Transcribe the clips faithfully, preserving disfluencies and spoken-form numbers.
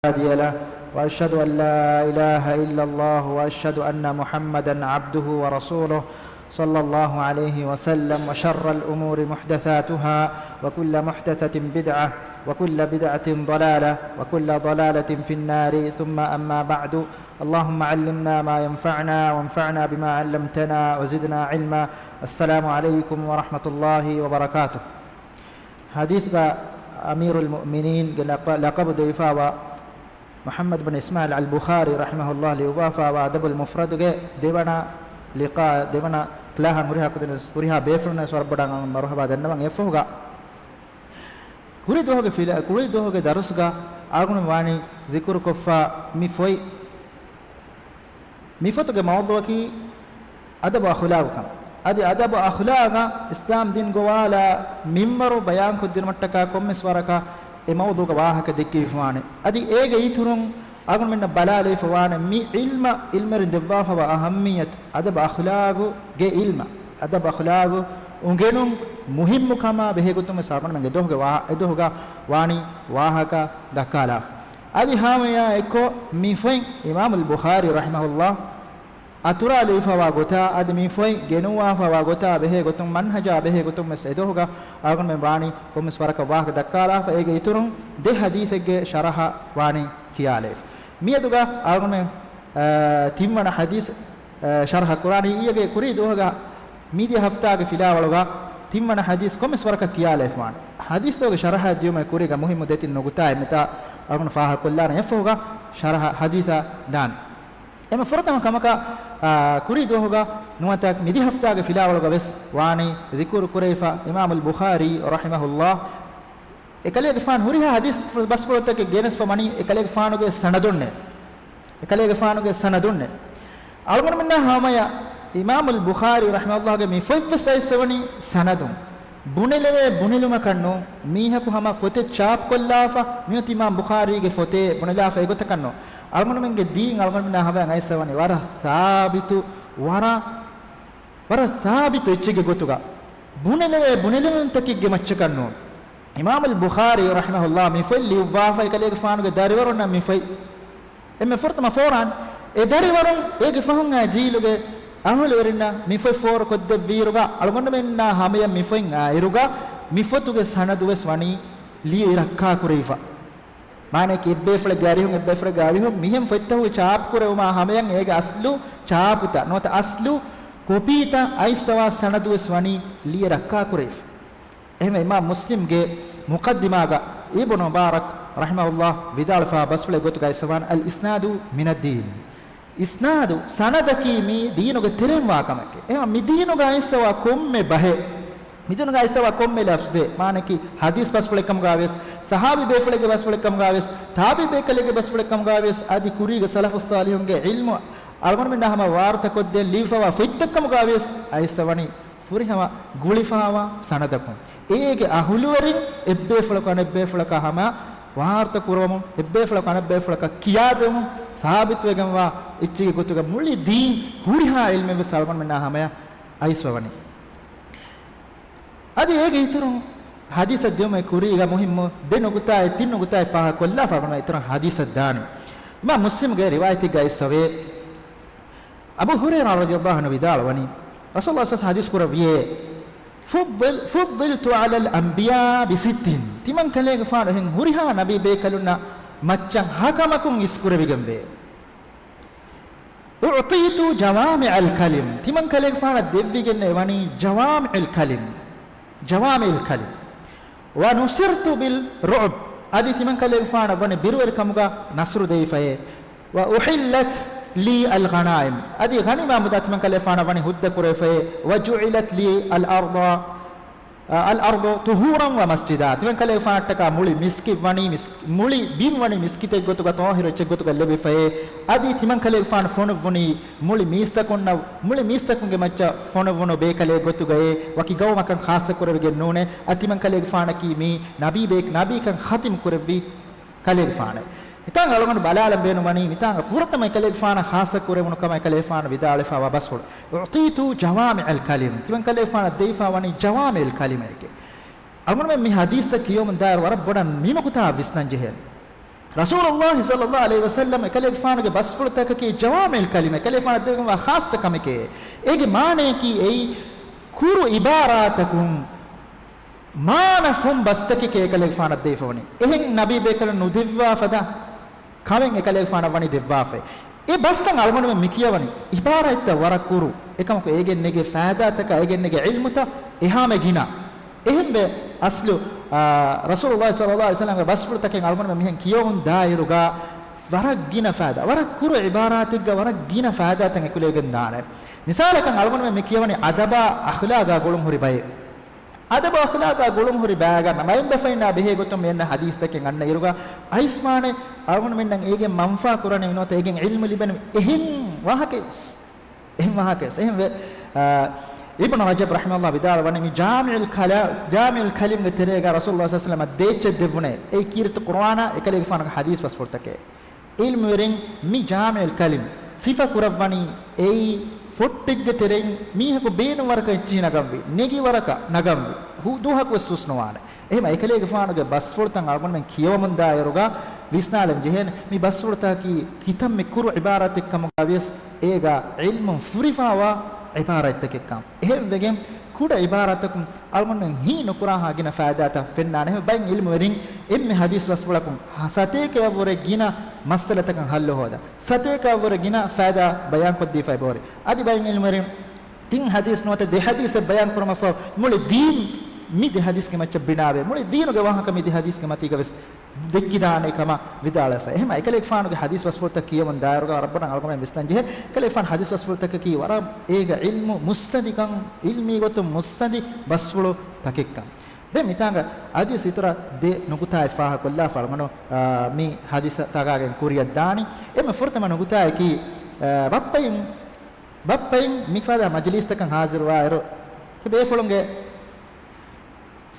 هادي له، وأشهد أن لا إله إلا الله، وأشهد أن محمدا عبده ورسوله، صلى الله عليه وسلم. وشر الأمور محدثاتها، وكل محدثة بدعة، وكل بدعة ضلالة، وكل ضلالة في النار. ثم أما بعد، اللهم علمنا ما ينفعنا، وانفعنا بما علمتنا، وزدنا علما. السلام عليكم ورحمة الله وبركاته. ޙަދީޘްގަ އަމީރުލް މުއުމިނީންގެ ލަޤަ-، ލަޤަބު ދެވިފާވާ މުޙައްމަދު ބިން އިސްމާޢީލް އަލް ބުޚާރީ ރަޙިމަހުﷲ ލިޔުއްވާފާވާ އަދަބުލް މުފްރަދުގެ ދެވަނަ ލިޤާ، ދެވަނަ ކްލާހަށް ހުރިހާ ކުދިން ވެސް ހުރިހާ ބޭފުޅުންނަށް ވެސް ވަރަށް ބޮޑަށް މަރުޙަބާ ދަންނަވަން. އެއަށްފަހުގަ ކުރީ ދުވަހުގެ ފިލަ-، ކުރީ ދުވަހުގެ ދަރުސްގަ އަޅުގަނޑު ވާނީ ޛިކުރުކޮށްފާ މި ފޮތް، މި ފޮތުގެ މައުޟޫޢަކީ އަދަބު އަޚުލާގުކަން. އަދި އަދަބު އަޚުލާގަށް އިސްލާމް ދީން ގޮވާލާ މިންވަރު ބަޔާންކޮށްދިނުމަށްޓަކާ ކޮންމެސް ވަރަކަށް އެ މައުޟޫޢުގަ ވާހަކަ ދެއްކެވިފާނެ. އަދި އޭގެ އިތުރުން އަޅުގަނޑުމެންނަށް ބަލާލައިފަ ވާނެ މި ޢިލްމަށް، ޢިލްމުވެރިން ދެއްވާފަވާ އަހައްމިއްޔަތު، އަދަބު އަޚުލާގުގެ ޢިލްމަށް، އަދަބު އަޚުލާގު އުނގެނުން މުހިއްމުކަމާ ބެހޭގޮތުން ވެސް އަޅުގަނޑުމެން އެދުވަހުގެ ވާ-، އެދުވަހުގަ ވާނީ ވާހަކަ ދައްކާލާފަ. އަދި ހާމަޔާ އެއްކޮށް މި ފޮތް އިމާމުލް ބުޚާރީ ރަޙިމަހުﷲ އަތުރާލެވިފަވާ ގޮތާ، އަދި މި ފޮތް ގެނުވާފަވާ ގޮތާ ބެހޭ ގޮތުން، މަންހަޖާ ބެހޭ ގޮތުން ވެސް އެދުވަހުގަ އަޅުގަނޑުމެން ވާނީ ކޮންމެސް ވަރަކަށް ވާހަކަ ދައްކާލާފަ. އޭގެ އިތުރުން ދެ ޙަދީޘެއްގެ ޝަރަޙަ ވާނީ ކިޔާލެވިފަ. މިއަދުގަ އަޅުގަނޑުމެން، އާ، ތިންވަނަ ޙަދީޘް، އާ، ޝަރަޙަ ކުރާނީ. އިއްޔެގެ ކުރީ ދުވަހުގަ މިދިޔަ ހަފްތާގެ ފިލާވަޅުގަ ތިންވަނަ ޙަދީޘް ކޮންމެސް ވަރަކަށް ކިޔާލައިފަވާނެ. ޙަދީޘްތަކުގެ ޝަރަޙަ ދިޔުމަށް ކުރީގަ މުހިއްމު ދެތިން ނުކުތާއެއް މިތާ އަޅުގަނޑު ފާހަގަކޮށްލާނަން. އެއަށްފަހުގަ ޝަރަޙަ ޙަދީޘަށް ދާން. އެންމެ ފުރަތަމަ ކަމަކަށް، އާ، ކުރީ ދުވަހުގަ ނުވަތަ މިދި ހަފްތާގެ ފިލާވަޅުގަ ވެސް ވާނީ ޛިކުރު ކުރެވިފަ އިމާމުލް ބުޚާރީ ރަޙިމަހުﷲ އެކަލޭގެފާނު ހުރިހާ ޙަދީޘް ބަސްފުޅުތަކެއް ގެނެސްފަ ވަނީ އެކަލޭގެފާނުގެ ސަނަދުންނޭ. އެކަލޭގެފާނުގެ ސަނަދުންނޭ. އަޅުގަނޑުމެންނާ ހަމަޔަށް އިމާމުލް ބުޚާރީ ރަޙިމަހުﷲގެ މި ފޮތްވެސް އައިސްވަނީ ސަނަދުން. ބުނެލެވޭ ބުނެލުމަކަށް ނޫން. މީހަކު ހަމަ ފޮތެއް ޗާޕްކޮށްލާފަ، މިއޮތީ އިމާމް ބުޚާރީގެ ފޮތޭ ބުނެލާފަ އެގޮތަކަށް ނޫން. އަޅުގަނޑުމެންގެ ދީން އަޅުގަނޑުމެންނާ ހަމަޔަށް އައިސްވަނީ ވަރަށް ސާބިތު، ވަރަށް، ވަރަށް ސާބިތު އެއްޗެއްގެ ގޮތުގަ. ބުނެލެވޭ ބުނެލުމުންތަކެއްގެ މައްޗަކަށް ނޫން. އިމާމުލް ބުޚާރީ ރަޙިމަހުﷲ މި ފޮތް ލިޔުއްވާފަ އެކަލޭގެފާނުގެ ދަރިވަރުންނަށް މި ފޮތް އެންމެ ފުރަތަމަ ފޯރާން. އެ ދަރިވަރުން އޭގެ ފަހުން އާ ޖީލުގެ އަހުލުވެރިންނަށް މި ފޮތް ފޯރުކޮށްދެއްވިއިރުގަ، އަޅުގަނޑުމެންނާ ހަމަޔަށް މި ފޮތް އާއިރުގަ، މި ފޮތުގެ ސަނަދު ވެސް ވަނީ ލިޔެ ރައްކާކުރެވިފަ. މާނައަކީ އެއްބޭފުޅެއްގެ އަރިހުން އެއްބޭފުޅެއްގެ އަރިހުން މިހެން ފޮތްތަކުގެ ޗާޕްކުރެވުމާ ހަމަޔަށް އޭގެ އަސްލު ޗާޕުތައް ނުވަތަ އަސްލު ކޮޕީތައް އައިސްފަވާ ސަނަދު ވެސް ވަނީ ލިޔެ ރައްކާކުރެވިފަ. އެހެންވެ، އިމާމް މުސްލިމްގެ މުޤައްދިމާގަ އިބްނު މުބާރަކް ރަޙިމަހުﷲ ވިދާޅުވާ ބަސްފުޅެއް ގޮތުގައި އައިސްވަނީ، އަލް އިސްނާދު މިނައްދީން. އިސްނާދު، ސަނަދަކީ މީ ދީނުގެ ތެރެއިން ވާ ކަމެކޭ. އެހެން މި ދީނުގަ އައިސްފަވާ ކޮންމެ ބަހެއް، މި ދީނުގަ އައިސްފަވާ ކޮންމެ ލަފްޒެއް، މާނައަކީ ޙަދީޘް ބަސްފުޅެއް ކަމުގަ ވިޔަސް، ޞަޙާބީ ބޭފުޅެއްގެ ބަސްފުޅެއް ކަމުގަ ވިޔަސް، ތާބިޢީ ބޭކަލެއްގެ ބަސްފުޅެއް ކަމުގަ ވިޔަސް، އަދި ކުރީގެ ސަލަފުއް ޞާލިޙުންގެ ޢިލްމު އަޅުގަނޑުމެންނާ ހަމަ ވާރުތަކޮށްދޭން ލިޔުއްވާ ފޮތްތައް ކަމުގަ ވިޔަސް އައިސްފަވަނީ ފުރިހަމަ ގުޅިފަވާ ސަނަދަކުން. އޭގެ އަހުލުވެރިން އެއްބޭފުޅަކު އަނެއްބޭފުޅަކާ ހަމަ ވާރުތަ ކުރަމުން، އެއްބޭފުޅަކު އަނެއްބޭފުޅަކަށް ކިޔާދެމުން ސާބިތުވެގެންވާ އެއްޗެއްގެ ގޮތުގަ މުޅި ދީން ހުރިހާ ޢިލްމެއްވެސް އަޅުގަނޑުމެންނާ ހަމަޔަށް އައިސްފަވަނީ. އަދި އޭގެ އިތުރުން ޙަދީޘަށް ދިޔުމުގެ ކުރީގަ މުހިއްމު ދެ ނުކުތާއެއް، ތިން ނުކުތާއެއް ފާހަގަކޮށްލާފަ އަޅުގަނޑުމެން އިތުރަށް ޙަދީޘަށް ދާނީ. އިމާމް މުސްލިމްގެ ރިވާޔަތެއްގައި އައިސްފަވޭ، އަބޫ ހުރައިރާ ރަޟިޔަﷲ ޢަންހު ވިދާޅުވަނީ، ރަސޫލުﷲ ޞައްލަﷲ ޢަލައިހި ވަސައްލަމަ ޙަދީޘް ކުރެއްވިއޭ، فضل-، فضلت على الأنبياء بست. ތިމަން ކަލޭގެފާނު އެހެން ހުރިހާ ނަބީ ބޭކަލުންނަށް މައްޗަށް ހަކަމަކުން އިސްކުރެވިގެންވޭ. أعطيت جوامع الكلم. ތިމަން ކަލޭގެފާނަށް ދެއްވިގެންނެވަނީ ޖަވާމިޢުލް ކަލިމް. ޖަވާމިޢުލް ކަލިމް. ونصرت بالرعب. އަދި ތިމަން ކަލޭގެފާނަށް ވަނީ ބިރުވެރިކަމުގަ ނަޞްރު ދެވިފައޭ. وأحلت لي الغنائم. އަދި ޣަނީމާ މުދާ ތިމަން ކަލޭގެފާނަށް ވަނީ ހުއްދަ ކުރެވިފައޭ. وجعلت لي الأرض، الأرض طهورا ومسجدا. ތިމަން ކަލޭގެފާނަށްޓަކާ މުޅި މިސްކިތް ވަނީ މިސް-، މުޅި ބިން ވަނީ މިސްކިތެއް ގޮތުގަ، ޠާހިރު އެއްޗެއް ގޮތުގަ ލެވިފައޭ. އަދި ތިމަން ކަލޭގެފާނު ފޮނުއްވުނީ މުޅި މީސްތަކުންނަށް، މުޅި މީސްތަކުންގެ މައްޗަށް ފޮނުއްވުނު ބޭކަލެއް ގޮތުގައޭ، ވަކި ގައުމަކަށް ޚާއްޞަ ކުރެވިގެން ނޫނޭ. އަދި ތިމަން ކަލޭގެފާނަކީ މީ ނަބީ ބޭ-، ނަބީކަން ޚަތިމް ކުރެއްވި ކަލޭގެފާނެއް. މިތާނގަ އަޅުގަނޑު ބަލާލަން ބޭނުންވަނީ، މިތާނގަ ފުރަތަމަ އެކަލޭގެފާނަށް ޚާއްޞަ ކުރެވުނު ކަމަށް އެކަލޭގެފާނު ވިދާޅުވެފައިވާ ބަސްފުޅު، أعطيت جوامع الكلم. ތިމަން ކަލޭގެފާނަށް ދެވިފައި ވަނީ ޖަވާމިޢުލް ކަލިމައެކޭ. އަޅުގަނޑުމެން މި ޙަދީޘްތައް ކިޔަވަމުން ދާއިރު ވަރަށް ބޮޑަށް މި ނުކުތާ ވިސްނަން ޖެހޭނެ. ރަސޫލުﷲ ޞައްލަﷲ ޢަލައިހި ވަސައްލަމަ އެކަލޭގެފާނުގެ ބަސްފުޅުތަކަކީ ޖަވާމިޢުލް ކަލިމް، އެކަލޭގެފާނަށް ދެވިގެންވާ ޚާއްޞަ ކަމެކޭ. އޭގެ މާނަޔަކީ އެއީ ކުރު ޢިބާރާތަކުން މާނަ ފުން ބަސްތަކެކޭ އެކަލޭގެފާނަށް ދެވިފަވަނީ. އެހެން ނަބީ ބޭކަލުން ނުދެއްވާ ފަދަ ކަމެއް އެކަލޭގެފާނަށް ވަނީ ދެއްވާފައި. އެ ބަސްތައް އަޅުގަނޑުމެން މި ކިޔަވަނީ ޢިބާރާތްތައް ވަރަށް ކުރު. އެކަމަކު އޭގެން ނެގޭ ފައިދާތަކާ އޭގެން ނެގޭ ޢިލްމުތައް އެހާމެ ގިނަ. އެހެންވެ، އަސްލު، އާ، ރަސޫލުﷲ ޞައްލަﷲ ޢަލައިހި ވަސައްލަމްގެ ބަސްފުޅުތަކެއް އަޅުގަނޑުމެން މިހެން ކިޔަވަމުން ދާއިރުގަ ވަރަށް ގިނަ ފައިދާ، ވަރަށް ކުރު ޢިބާރާތެއްގަ ވަރަށް ގިނަ ފައިދާތައް އެކުލެވިގެން ދާނެ. މިސާލަކަށް އަޅުގަނޑުމެން މި ކިޔަވަނީ އަދަބާ އަޚްލާގާ ގުޅުން ހުރި ބައެއް. އަދަބު އަޚްލާގާ ގުޅުން ހުރި ބައިގަ ނަމައިން ބަފައިންނާ ބެހޭ ގޮތުން މި އަންނަ ޙަދީޘްތަކެއް އަންނަ އިރުގަ އައިސްވާނެ އަޅުގަނޑުމެންނަށް އޭގެ މަންފާ ކުރަނީ ނުވަތަ އޭގެން ޢިލްމު ލިބެން އެހެން ވާހަކަވެސް. އެހެން ވާހަކަވެސް. އެހެންވެ، އާ، އިބްނު ރަޖަބް ރަޙިމަހުﷲ ވިދާޅުވަނީ މި ޖާމިޢުލް ކަލާ-، ޖާމިޢުލް ކަލިމްގެ ތެރޭގަ ރަސޫލުﷲ ޞައްލަﷲ ޢަލައިހި ވަސައްލަމަ ދޭއްޗެއް ދެއްވުނޭ. އެއީ ކީރިތި ޤުރުއާނާ އެކަލޭގެފާނުގެ ޙަދީޘް ބަސްފުޅުތަކޭ. ޢިލްމުވެރިން މި ޖާމިޢުލް ކަލިމް ސިފަ ކުރައްވަނީ އެއީ ފޮއްޓެއްގެ ތެރެއިން މީހަކު ބޭނުން ވަރަކަށް އެއްޗިހި ނަގަންވި، ނެގި ވަރަކަށް ނަގަންވި، ހު-، ދުވަހަކުވެސް ހުސްނުވާނެ. އެހެމަ އެކަލޭގެފާނުގެ ބަސްފުޅުތައް އަޅުގަނޑުމެން ކިޔަވަމުންދާ އިރުގަ ވިސްނާލަން ޖެހޭނެ. މި ބަސްފުޅުތަކަކީ ކިތަންމެ ކުރު ޢިބާރާތެއް ކަމުގަ ވިޔަސް އޭގަ ޢިލްމުން ފުރިފާވާ ޢިބާރާތްތަކެއްކަން. އެހެންވެގެން ކުޑަ ޢިބާރާތަކުން އަޅުގަނޑުމެން ހީ ނުކުރާހާ ގިނަ ފައިދާތައް ފެންނާނެ. އެހެން ބައެއް ޢިލްމުވެރިން އެންމެ ޙަދީޘް ބަސްފުޅަކުން ހަ-، ސަތޭކައަށްވުރެ ގިނަ މައްސަލަތަކަށް ޙައްލު ހޯދާ، ސަތޭކައަށްވުރެ ގިނަ ފައިދާ ބަޔާންކޮށްދީފައި ބޯރި. އަދި ބައެއް ޢިލްމުވެރިން ތިން ޙަދީޘް ނުވަތަ ދެ ޙަދީޘެއް ބަޔާން ކުރުމަށްފަހު މުޅި ދީން، މި ދެ ޙަދީޘްގެ މައްޗަށް ބިނާވެ، މުޅި ދީނުގެ ވާހަކަ މި ދެ ޙަދީޘްގެ މަތީގަވެސް ދެއްކިދާނެ ކަމަށް ވިދާޅުވެފަ. އެހެމަ އެކަލޭގެފާނުގެ ޙަދީޘް ބަސްފުޅުތައް ކިޔަވަން ދާއިރުގަ ރައްބުނަށް އަޅުގަނޑުމެން ވިސްނަން ޖެހޭ. އެކަލޭގެފާނު ޙަދީޘް ބަސްފުޅުތަކަކީ ވަރަށް އޭގަ ޢިލްމު މުއްސަނދިކަން، ޢިލްމީ ގޮތުން މުއްސަނދި ބަސްފުޅު ތަކެއްކަން. ދެން މިތާނގަ އަދިވެސް އިތުރަށް ދެ ނުކުތާއެއް ފާހަގަކޮށްލާފަ އަޅުގަނޑު، އާ، މި ޙަދީޘް ތަކާގެން ކުރިއަށް ދާނީ. އެންމެ ފުރަތަމަ ނުކުތާއަކީ، އާ، ބައްޕައިން، ބައްޕައިން މިފަދަ މަޖިލީސްތަކަށް ޙާޟިރުވާއިރު، ތި ބޭފުޅުންގެ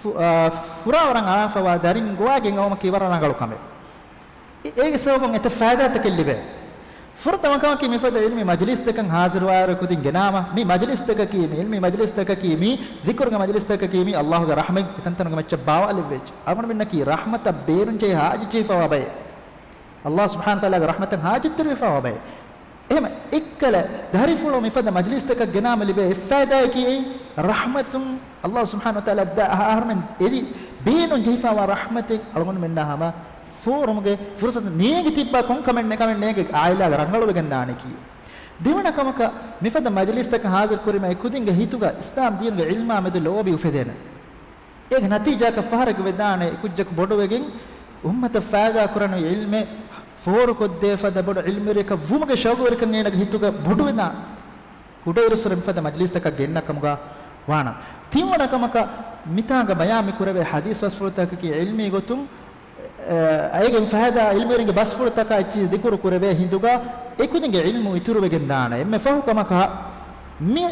ފު-، އާ، ފުރާވަރަށް އަޅާފަވާ ދަރިން ގޮވާގެން އައުމަކީ ވަރަށް ރަނގަޅު ކަމެއް. އެ-، އޭގެ ސަބަބުން އެތައް ފައިދާތަކެއް ލިބޭ. ފުރަތަމަ ކަމަކީ މިފަދަ ޢިލްމީ މަޖިލީސްތަކަށް ޙާޟިރުވާއިރު ކުދިން ގެނާމަ، މި މަޖިލީސްތަކަކީ، މި ޢިލްމީ މަޖިލީސްތަކަކީ، މި ޛިކުރުގެ މަޖިލީސްތަކަކީ، މީ ﷲގެ ރަޙްމަތް އެތަންތަނުގެ މައްޗަށް ބާވާލެއްވިއްޖެ. އަޅުގަނޑުމެންނަކީ ރަޙްމަތަށް ބޭނުންޖެހި ޙާޖަތްޖެހިފަވާ ބައެއް. ﷲ ސުބްޙާނަހޫ ވަތަޢާލާގެ ރަޙްމަތަށް ޙާޖަތްތެރިވެފަވާ ބައެއް. އެހެމަ އެއްކަލަ ދަރިފުޅު މިފަދަ މަޖިލީސްތަކަށް ގެނާމަ ލިބޭ އެއް ފައިދާއަކީ އެއީ ރަޙްމަތުން ﷲ ސުބްޙާނަހޫ ވަތަޢާލާ ދާ އަހަރުމެން އެދި ބޭނުން ޖެހިފަވާ ރަޙްމަތެއް އަޅުގަނޑުމެންނާ ހަމަ ފޯރުމުގެ ފުރުޞަތު ނޭނގި ތިއްބާ ކޮން ކަމެއް ނެ ކަމެއް ނޭނގެ ޢާއިލާގެ ރަނގަޅުވެގެން ދާނެކީ. ދެވަނަ ކަމަކަށް މިފަދަ މަޖިލީސްތަކަށް ޙާޟިރު ކުރީމަ އެ ކުދިންގެ ހިތުގަ އިސްލާމް ދީނުގެ ޢިލްމާ މެދު ލޯބި އުފެދޭނެ. އޭގެ ނަތީޖާއަކަށް ފަހަރެއްގަ ވެދާނެ އެ ކުއްޖަކު ބޮޑުވެގެން އުއްމަތަށް ފައިދާ ކުރަނިވި ޢިލްމެއް ފޯރުކޮށްދޭ ފަދަ ބޮޑު ޢިލްމުވެރިޔަކަށް ވުމުގެ ޝައުގުވެރިކަން އޭނަގެ ހިތުގަ ބޮޑުވެދާނެ. ކުޑައިރުއްސުރެ މިފަދަ މަޖިލީސްތަކަށް ގެންނަ ކަމުގަ ވާނަމަ. ތިންވަނަ ކަމަކަށް މިތާނގަ ބަޔާން މި ކުރެވޭ ޙަދީޘް ބަސްފުޅުތަކަކީ ޢިލްމީ ގޮތުން، އަ، އޭގެން ފައިދާ ޢިލްމުވެރިންގެ ބަސްފުޅުތަކާ އެއްޗިހި ޛިކުރު ކުރެވޭ ހިނދުގަ އެކުދިންގެ ޢިލްމު އިތުރުވެގެން ދާނެ. އެންމެ ފަހު ކަމަކަށް މި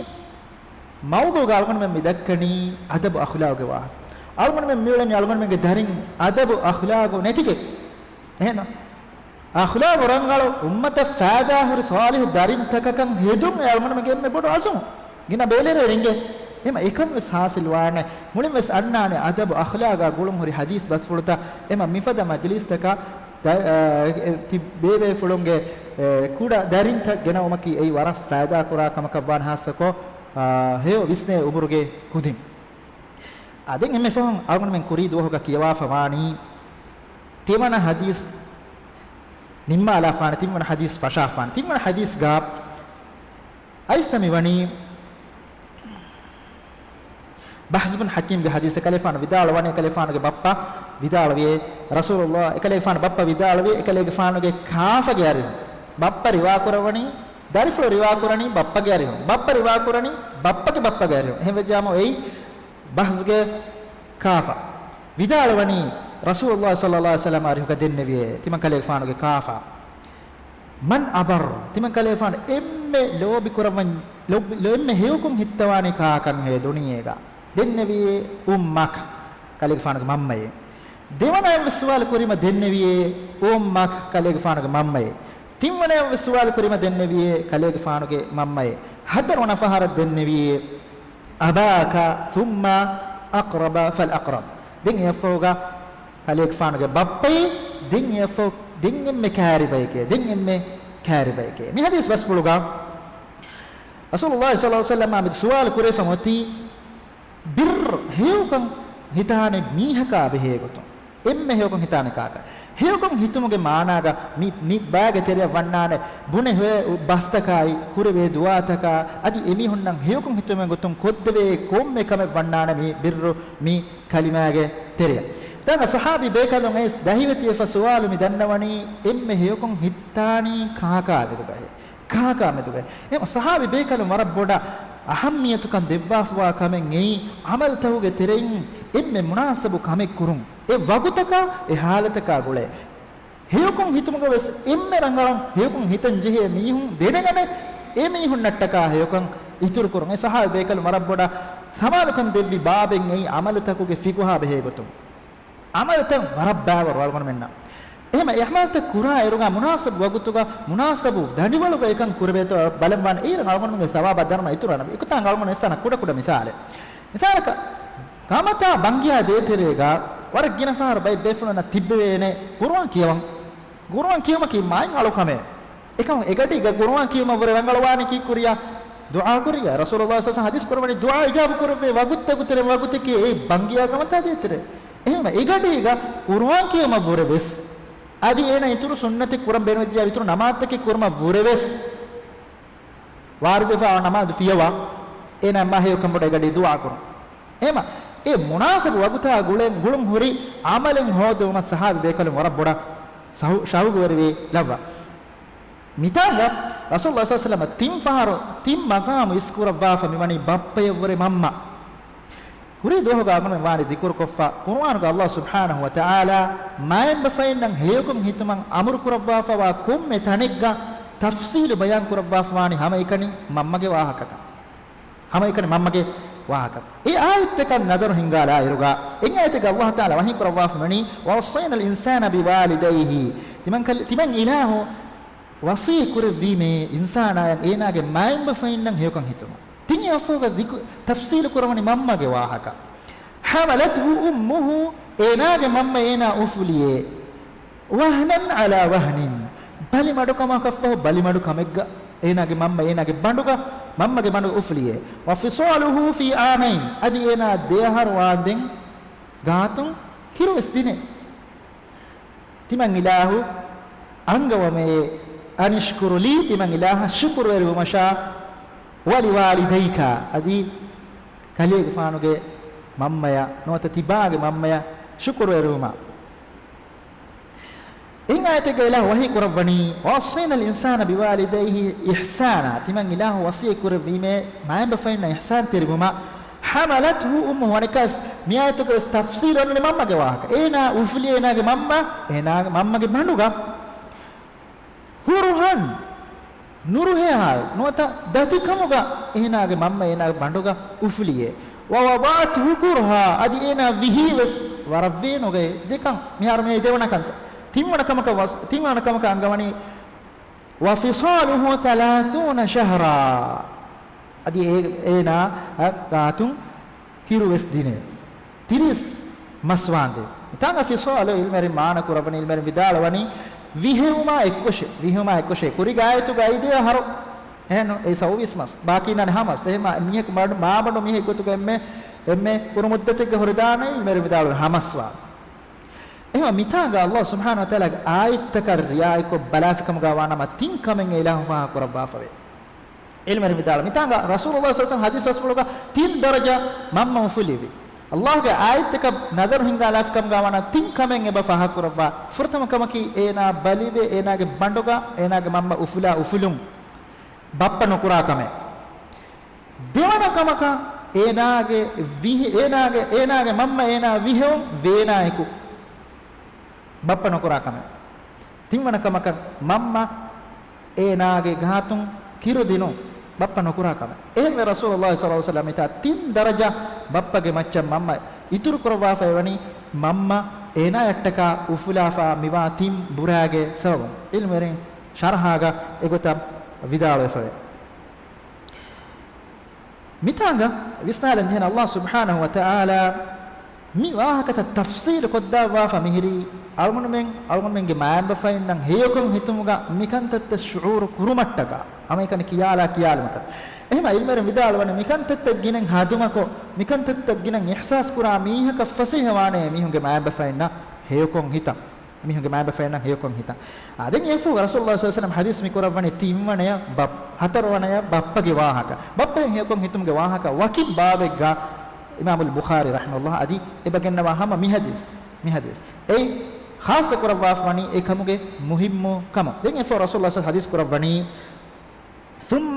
މައުޟޫގަ އަޅުގަނޑުމެން މި ދައްކަނީ އަދަބު އަޚްލާގުގެ ވާހަކަ. އަޅުގަނޑުމެން މިއުޅެނީ އަޅުގަނޑުމެންގެ ދަރިން އަދަބު އަޚްލާގު ނެތިގެން. އެހެން އަޚްލާގު ރަނގަޅު އުއްމަތަށް ފައިދާ ހުރި ޞާލިޙު ދަރިންތަކަކަށް ހެދުން އެ އަޅުގަނޑުމެންގެ އެންމެ ބޮޑު ޢަޒުމު. ގިނަ ބޭލެރޭ ރިނގެ. އެހެމަ އެކަން ވެސް ޙާޞިލް ވާނެ. މުޅިން ވެސް އަންނާނެ އަދަބު އަޚްލާގާ ގުޅުން ހުރި ޙަދީޘް ބަސްފުޅުތައް. އެހެމަ މިފަދަ މަޖިލީސްތަކަށް ދަ-، އަ، އެ، ތި ބޭބޭފުޅުންގެ، އެ، ކުޑަ ދަރިންތައް ގެނައުމަކީ އެއީ ވަރަށް ފައިދާ ކުރާ ކަމަކަށް ވާނެ ހާއްސަކޮށް، އާ، ހެޔޮ ވިސްނޭ އުމުރުގެ ކުދިން. އާ، ދެން އެންމެ ފަހުން އަޅުގަނޑުމެން ކުރީ ދުވަހުގަ ކިޔަވާފަ ވާނީ ތިންވަނަ ޙަދީޘް ނިންމާލާފާނެ، ތިންވަނަ ޙަދީޘް ފަށާފާނެ. ތިންވަނަ ޙަދީޘްގަ އައިސް މި ވަނީ ބަހްޒު ބިން ޙަކީމްގެ ޙަދީޘް. އެކަލޭގެފާނު ވިދާޅުވަނީ، އެކަލޭގެފާނުގެ ބައްޕަ ވިދާޅުވިއޭ، ރަސޫލުﷲ، އެކަލޭގެފާނު ބައްޕަ ވިދާޅުވި، އެކަލޭގެފާނުގެ ކާފަގެ އަރިހުން. ބައްޕަ ރިވާކުރައްވަނީ، ދަރިފުޅު ރިވާކުރަނީ ބައްޕަގެ އަރިހުން. ބައްޕަ ރިވާކުރަނީ ބައްޕަގެ ބައްޕަގެ އަރިހުން. އެހެން ވެއްޖާމު އެއީ ބަހްޒުގެ ކާފަ. ވިދާޅުވަނީ، ރަސޫލުﷲ ޞައްލަﷲ ޢަލައިހި ވަސައްލަމް އަރިހުގަ ދެންނެވިއޭ، ތިމަން ކަލޭގެފާނުގެ ކާފަ. މަން އަބައްރު، ތިމަން ކަލޭގެފާނު އެންމެ ލޯބި ކުރައްވަން، ލޯބި، އެންމެ ހެޔޮކޮށް ހިއްތަވާނީ ކާކަށްހޭ ދުނިޔޭގަ؟ ދެންނެވިއޭ އުއްމަކަ، ކަލޭގެފާނުގެ މަންމައޭ. ދެވަނައަށްވެސް ސުވާލު ކުރީމަ ދެންނެވިއޭ އުއްމަކަ، ކަލޭގެފާނުގެ މަންމައޭ. ތިންވަނައަށްވެސް ސުވާލު ކުރީމަ ދެންނެވިއޭ ކަލޭގެފާނުގެ މަންމައޭ. ހަތަރުވަނަ ފަހަރަށް ދެންނެވިއޭ އަބާކަ ސުއްމަ އަޤްރަބަ ފަލް އަޤްރަބް. ދެން އެއަށްފަހުގަ ކަލޭގެފާނުގެ ބައްޕައޭ، ދެން އެއަށްފަހު ދެން އެންމެ ކައިރި ބަޔެކޭ، ދެން އެންމެ ކައިރި ބަޔެކޭ. މި ޙަދީޘް ބަސްފުޅުގަ ރަސޫލުﷲ ޞައްލަﷲ ޢަލައިހި ވަސައްލަމާ މި ސުވާލު ކުރެވިފަ އޮތީ، ބިއްރު ހެޔޮކަން ހިތާނެ މީހަކާ ބެހޭ ގޮތުން. އެންމެ ހެޔޮކަން ހިތާނެ ކާކަށް؟ ހެޔޮކަން ހިތުމުގެ މާނާގަ މި، މި ބައިގެ ތެރެއަށް ވަންނާނެ ބުނެ ހެޔޮ ބަސްތަކާއި، ކުރެވޭ ދުޢާތަކާ، އަދި އެމީހުންނަށް ހެޔޮކަން ހިތުމުގެ ގޮތުން ކޮށްދެވޭ ކޮންމެ ކަމެއް ވަންނާނެ މި ބިއްރު މި ކަލިމާގެ ތެރެއަށް. ދާން ޞަޙާބީ ބޭކަލުން އައިސް ދަހިވެތިވެފަ ސުވާލު މި ދަންނަވަނީ އެންމެ ހެޔޮކަން ހިތާނީ ކާކާ މެދުގައޭ. ކާކާ މެދުގައޭ. އެ ޞަޙާބީ ބޭކަލުން ވަރަށް ބޮޑަށް އަހައްމިޔަތުކަން ދެއްވާފަވާ ކަމެއް އެއީ، ޢަމަލުތަކުގެ ތެރެއިން އެންމެ މުނާސަބު ކަމެއް ކުރުން. އެ ވަގުތަކާ، އެ ޙާލަތަކާ ގުޅޭ. ހެޔޮކަން ހިތުމުގަ ވެސް އެންމެ ރަނގަޅަށް ހެޔޮކަން ހިތަން ޖެހޭ މީހުން ދެނެގަނެ، އެ މީހުންނަށްޓަކާ ހެޔޮކަން އިތުރު ކުރުން. އެ ޞަޙާބީ ބޭކަލުން ވަރަށް ބޮޑަށް ސަމާލުކަން ދެއްވި ބާބެއް އެއީ، ޢަމަލުތަކުގެ ފިޤުހާ ބެހޭ ގޮތުން. ޢަމަލުތައް ވަރަށް ބާވަރު އަޅުގަނޑުމެންނަށް. އެހެމަ އެ ޢަމަލުތައް ކުރާ އިރުގަ މުނާސަބު ވަގުތުގަ، މުނާސަބު ދަނޑިވަޅުގަ އެކަން ކުރެވޭތޯ ބަލަން ވާނެ. އޭރުން އަޅުގަނޑުމެންގެ ސަވާބާ ދަރުމަ އިތުރު ވާނެ. އެކުތާނގަ އަޅުގަނޑު އިސާނަ ކުޑަ ކުޑަ މިސާލެއް. މިސާލަކަށް، ކަމަތާ ބަންގިޔާ ދޭތެރޭގަ ވަރަށް ގިނަ ފަހަރު ބައެއް ބޭފުޅުންނަށް ތިއްބެވޭނެ ޤުރުއާން ކިޔަވަން. ޤުރުއާން ކިޔުމަކީ މާތް އަޅު ކަމެއް. އެކަމު އެގަޑީގަ ޤުރުއާން ކިޔުމަށް ވުރެ ރަނގަޅުވާނީ ކީއްކުރިޔާ؟ ދުޢާ ކުރިޔާ. ރަސޫލުﷲ ޞައްލަﷲ ޢަލައިހި ވަސައްލަމަ ޙަދީޘް ކުރައްވަނީ ދުޢާ އިޖާބަ ކުރެއްވޭ ވަގުތުތަކުގެ ތެރެއިން ވަގުތެކޭ އެ ބަންގިޔާ ކަމަތާ ދޭތެރޭ. އެހެންވެ އެގަޑީގަ ޤުރުއާން ކިޔުމަށް ވުރެ ވެސް، އަދި އޭނަ އިތުރު ސުންނަތެއް ކުރަން ބޭނުންވެއްޖެ އިތުރު ނަމާދުތަކެއް ކުރުމަށް ވުރެ ވެސް، ވާރިދުވެފަ ނަމާދު ފިޔަވާ، އޭނަ މާ ހެޔޮކަން ބޮޑަށް އެގަޑީ ދުޢާ ކުރުން. އެހެމަ އެ މުނާސަބު ވަގުތާ ގުޅެން ގުޅުން ހުރި ޢަމަލެއް ހޯދުމަށް ޞަޙާބީ ބޭކަލުން ވަރަށް ބޮޑަށް ޝައު-، ޝައުގުވެރިވީ ލައްވަ. މިތާނގަ ރަސޫލުﷲ ޞައްލަﷲ ޢަލައިހި ވަސައްލަމަ ތިން ފަހަރު ތިން މަޤާމު އިސްކުރައްވާފަ މިވަނީ ބައްޕަޔަށްވުރެ މަންމަ. ހުރި ދުވަހުގަ އަޅުގަނޑުމެން ވާނީ ޛިކުރުކޮށްފަ، ޤުރުއާނުގަ ﷲ ސުބްޙާނަހޫ ވަތަޢާލާ މާތް ބަފައިންނަށް ހެޔޮކޮށް ހިތުމަށް އަމުރު ކުރައްވާފަވާ ކޮންމެ ތަނެއްގަ ތަފްޞީލު ބަޔާން ކުރައްވާފަވާނީ ހަމައެކަނި މަންމަގެ ވާހަކަކަށް. ހަމައެކަނި މަންމަގެ ވާހަކަ. އެ އާޔަތްތަކަށް ނަޒަރު ހިންގާލާ އިރުގަ، އެއް އާޔަތެއްގަ ﷲ ތަޢާލާ ވަޙީ ކުރައްވާފަ ވަނީ، "وَوَصَّيْنَا الْإِنسَانَ بِوَالِدَيْهِ." ތިމަން ކަލި-، ތިމަން އިލާހު ވަޞީ ކުރެއްވީމޭ އިންސާނާޔަށް އޭނާގެ މާތް ބަފައިންނަށް ހެޔޮކަން ހިތުމަށް. ތިން އެއަށްފަހުގަ ތަފްސީލު ކުރަވަނީ މަންމަގެ ވާހަކަ. حَمَلَتْهُ أُمُّهُ، އޭނާގެ މަންމަ އޭނާ އުފުލިއޭ. وَهْنًا عَلَىٰ وَهْنٍ، ބަލިމަޑުކަމަކަށްފަހު ބަލިމަޑު ކަމެއްގަ އޭނާގެ މަންމަ އޭނާގެ ބަނޑުގަ، މަންމަގެ ބަނޑު އުފުލިއޭ. وَفِصَالُهُ فِي عَامَيْنِ، އަދި އޭނާ ދެ އަހަރު ވާންދެން ގާތުން ކިރުވެސް ދިނޭ. ތިމަން އިލާހު އަންގަވަމޭ، أَنِ اشْكُرْ لِي، ތިމަން އިލާހަށް ޝުކުރުވެރިވުމަށާ، وَلِوَالِدَيْكَ، އަދި ކަލޭގެފާނުގެ މަންމަޔަށް ނުވަތަ ތިބާގެ މަންމަޔަށް ޝުކުރުވެރިވުމަށް. އެއް އާޔަތެއްގަ އިލާހު ވަޙީ ކުރައްވަނީ، "وَوَصَّيْنَا الْإِنسَانَ بِوَالِدَيْهِ إِحْسَانًا"، ތިމަން އިލާހު ވަޞިއްޔަތް ކުރެއްވީމޭ މާތް ބަފައިންނަށް އިޙްސާންތެރިވުމަށް. حَمَلَتْهُ أُمُّهُ، އަނެއްކާވެސް މި އާޔަތުގަވެސް ތަފްސީލު އޮންނަނީ މަންމަގެ ވާހަކަ. އޭނާ އުފުލި އޭނާގެ މަންމަ، އޭނާގެ މަންމަގެ ބަނޑުގަ. كُرْهًا، ނުރުހޭ ހާލު، ނުވަތަ ދަތިކަމުގަ އޭނާގެ މަންމަ އޭނާގެ ބަނޑުގަ އުފުލިއޭ. وَوَضَعَتْهُ كُرْهًا، އަދި އޭނާ ވިހީވެސް ވަރަށް ވޭނުގައި ދެކަން. މިހާރު މިއީ ދެވަނަ ކަންތައް. ތިންވަނަ ކަމަކަށް ވަސް-، ތިންވަނަ ކަމަކަށް އަންގަވަނީ، وَفِصَالُهُ ثَلَاثُونَ شَهْرًا، އަދި އޭ-، އޭނާ ގާތުން ކިރުވެސް ދިނޭ. ތިރީސް މަސް ވާންދެން. މިތާނގަ ފިޞާލު ޢިލްމުވެރިން މާނަ ކުރައްވަނީ، ޢިލްމުވެރިން ވިދާޅުވަނީ ވިހެއުމާ އެއްކޮށޭ. ވިހެއުމާ އެއްކޮށޭ. ކުރީގެ އާޔަތުގައި ދެ އަހަރު. އެހެން އެ ސައުވީސް މަސް. ބާކީ ނާން ހަ މަސް. އެހެން މީހަކު މާ-، މާބަނޑު މީހެއް ގޮތުގަ އެންމެ، އެންމެ ކުރު މުއްދަތެއްގަ ހުރެދާނެ ޢިލްމުވެރިން ވިދާޅުވަނީ ހަ މަސް ވާން. އެހެން މިތާނގަ ﷲ ސުބްޙާނަހޫ ވަތަޢާލާގެ އާޔަތްތަކަށް ރިޢާޔަތްކޮށް ބަލާފިކަމުގަ ވާނަމަ ތިން ކަމެއް އެ އިލާހު ފާހަގަ ކުރައްވާފަވޭ. ޢިލްމުވެރިން ވިދާޅުވި، މިތާނގަ ރަސޫލުﷲ ޞައްލަﷲ ޢަލައިހި ވަސައްލަމަ ޙަދީޘް ބަސްފުޅުގަ ތިން ދަރަޖަ މަންމަ އުފުލިވި. ﷲގެ އާޔަތްތަކަށް ނަޒަރު ހިންގާލާފިކަމުގަ ވާނަ ތިން ކަމެއް އެބަ ފާހަގަ ކުރައްވާ. ފުރަތަމަ ކަމަކީ އޭނާ ބަލިވެ އޭނާގެ ބަނޑުގަ އޭނާގެ މަންމަ އުފުލާ އުފުލުން ބައްޕަ ނުކުރާ ކަމެއް. ދެވަނަ ކަމަކަށް އޭނާގެ ވިހި-، އޭނާގެ، އޭނާގެ މަންމަ އޭނާ ވިހެއުން ވޭނާއެކު ބައްޕަ ނުކުރާ ކަމެއް. ތިންވަނަ ކަމަކަށް މަންމަ އޭނާގެ ގާތުން ކިރުދިނުން ބައްޕަ ނުކުރާ ކަމެއް. އެހެންވެ ރަސޫލުﷲ ޞައްލަﷲ ޢަލައިހި ވަސައްލަމަ މިތާ ތިން ދަރަޖަ ބައްޕަގެ މައްޗަށް މަންމަ އިތުރު ކުރައްވާފައި ވަނީ މަންމަ އޭނާޔަށްޓަކާ އުފުލާފަ މިވާ ތިން ބުރާގެ ސަބަބުން. ޢިލްމުވެރިން ޝަރަޙާގަ އެގޮތަށް ވިދާޅުވެފަވޭ. މިތާނގަ ވިސްނާލަން ޖެހޭނެ ﷲ ސުބްޙާނަހޫ ވަތަޢާލާ މި ވާހަކަތައް ތަފްސީލު ކޮށްދާއްވާފަ މިހިރީ، އަޅުގަނޑުމެން، އަޅުގަނޑުމެންގެ މައިންބަފައިންނަށް ހެޔޮކޮން ހިތުމުގަ މިކަންތައްތައް ޝުޢޫރު ކުރުމަށްޓަކާ، ހަމައެކަނި ކިޔާލާ ކިޔާލުމަކަށް. އެހެން ޢިލްމުވެރިން ވިދާޅުވަނީ، މިކަންތައްތައް ގިނައިން ހަދުމަކޮށް، މިކަންތައްތައް ގިނައިން އިޙްސާސް ކުރާ މީހަކަށް ފަސޭހަވާނެ މީހުންގެ މައިންބަފައިންނަށް ހެޔޮކޮން ހިތަން. މީހުންގެ މައިންބަފައިންނަށް ހެޔޮކޮން ހިތަން. އާ، ދެން އެފޯ ރަސޫލުﷲ ޞައްލަﷲ ޢަލައިހި ވަސައްލަމަ ޙަދީޘް މި ކުރައްވަނީ ތިންވަނަޔަށް ބަ-، ހަތަރުވަނަޔަށް ބައްޕަގެ ވާހަކަ. ބައްޕައިން ހެޔޮކޮން ހިތުމުގެ ވާހަކަ ވަކިން ބާބެއްގަ އިމާމުލް ބުޚާރީ ރަޙިމަހުﷲ އަދި އެބަ ގެންނަވާ ހަމަ މި ޙަދީޘް، މި ޙަދީޘް. އެއީ ޚާއްޞަ ކުރައްވާފަ ވަނީ އެ ކަމުގެ މުހިއްމު ކަމަށް. ދެން އެފޯ ރަސޫލުﷲ ޙަދީޘް ކުރައްވަނީ، ثم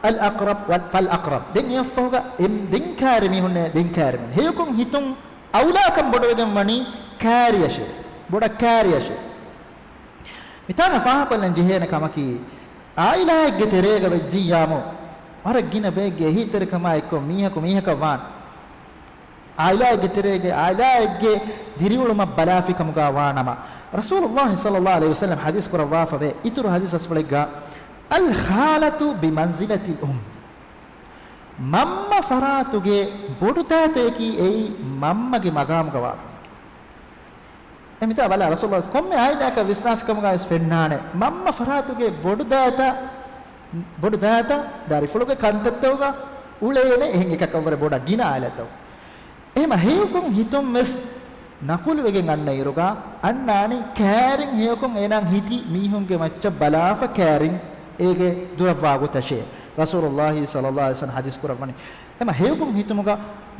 الأقرب فالأقرب. ދެން އެއަށްފަހުގަ އެ-، ދެން ކާރި މީހުންނޭ، ދެން ކާރި މީހުން. ހެޔޮކޮން ހިތުން އައުލާކަން ބޮޑުވެގެން ވަނީ ކާރިއަށޭ. ބޮޑަށް ކާރިއަށޭ. މިތާނގަ ފާހަގަކޮށްލަން ޖެހޭނެ ކަމަކީ، ޢާއިލާއެއްގެ ތެރޭގަ ވެއްޖިއްޔާމު، ވަރަށް ގިނަ ބައެއްގެ އެހީތެރިކަމާ އެއްކޮށް މީހަކު މީހަކަށް ވާން. ޢާއިލާއެއްގެ ތެރޭގައި ޢާއިލާއެއްގެ ދިރިއުޅުމަށް ބަލާފި ކަމުގަ ވާނަމަ، ރަސޫލުﷲ ޞައްލަﷲ ޢަލައިހި ވަސައްލަމަ ޙަދީޘް ކުރައްވާފަވޭ، އިތުރު ޙަދީޘް ބަސްފުޅެއްގަ، الخالة بمنزلة الأم. މަންމަ ފަރާތުގެ ބޮޑުދާތަޔަކީ އެއީ މަންމަގެ މަގާމުގަ ވާ މީހެކޭ. އެ މިތާ ބަލާ، ރަސޫލުﷲ ކޮންމެ ޢާއިލާއަކަށް ވިސްނާފި ކަމުގައި ވެސް ފެންނާނެ، މަންމަ ފަރާތުގެ ބޮޑުދާތަ، ބޮޑުދާތަ ދަރިފުޅުގެ ކަންތައްތަކުގަ އުޅޭނެ، އެހެން އެކަކަށްވުރެ ބޮޑަށް ގިނަ ޢާއިލާތައް. އެހެމަ ހެޔޮކޮން ހިތުން ވެސް ނަޤުލުވެގެން އަންނަ އިރުގަ އަންނާނީ ކާރިން ހެޔޮކޮން އޭނާ ހިތި މީހުންގެ މައްޗަށް ބަލާފަ ކާރިން އޭގެ ދުރަށްވާ ގޮތަށޭ. ރަސޫލުﷲ ޞައްލަﷲ ޢަލައިހި ވަސައްލަމަ ޙަދީޘް ކުރައްވަނީ. އެހެމަ ހެޔޮކޮން ހިތުމުގަ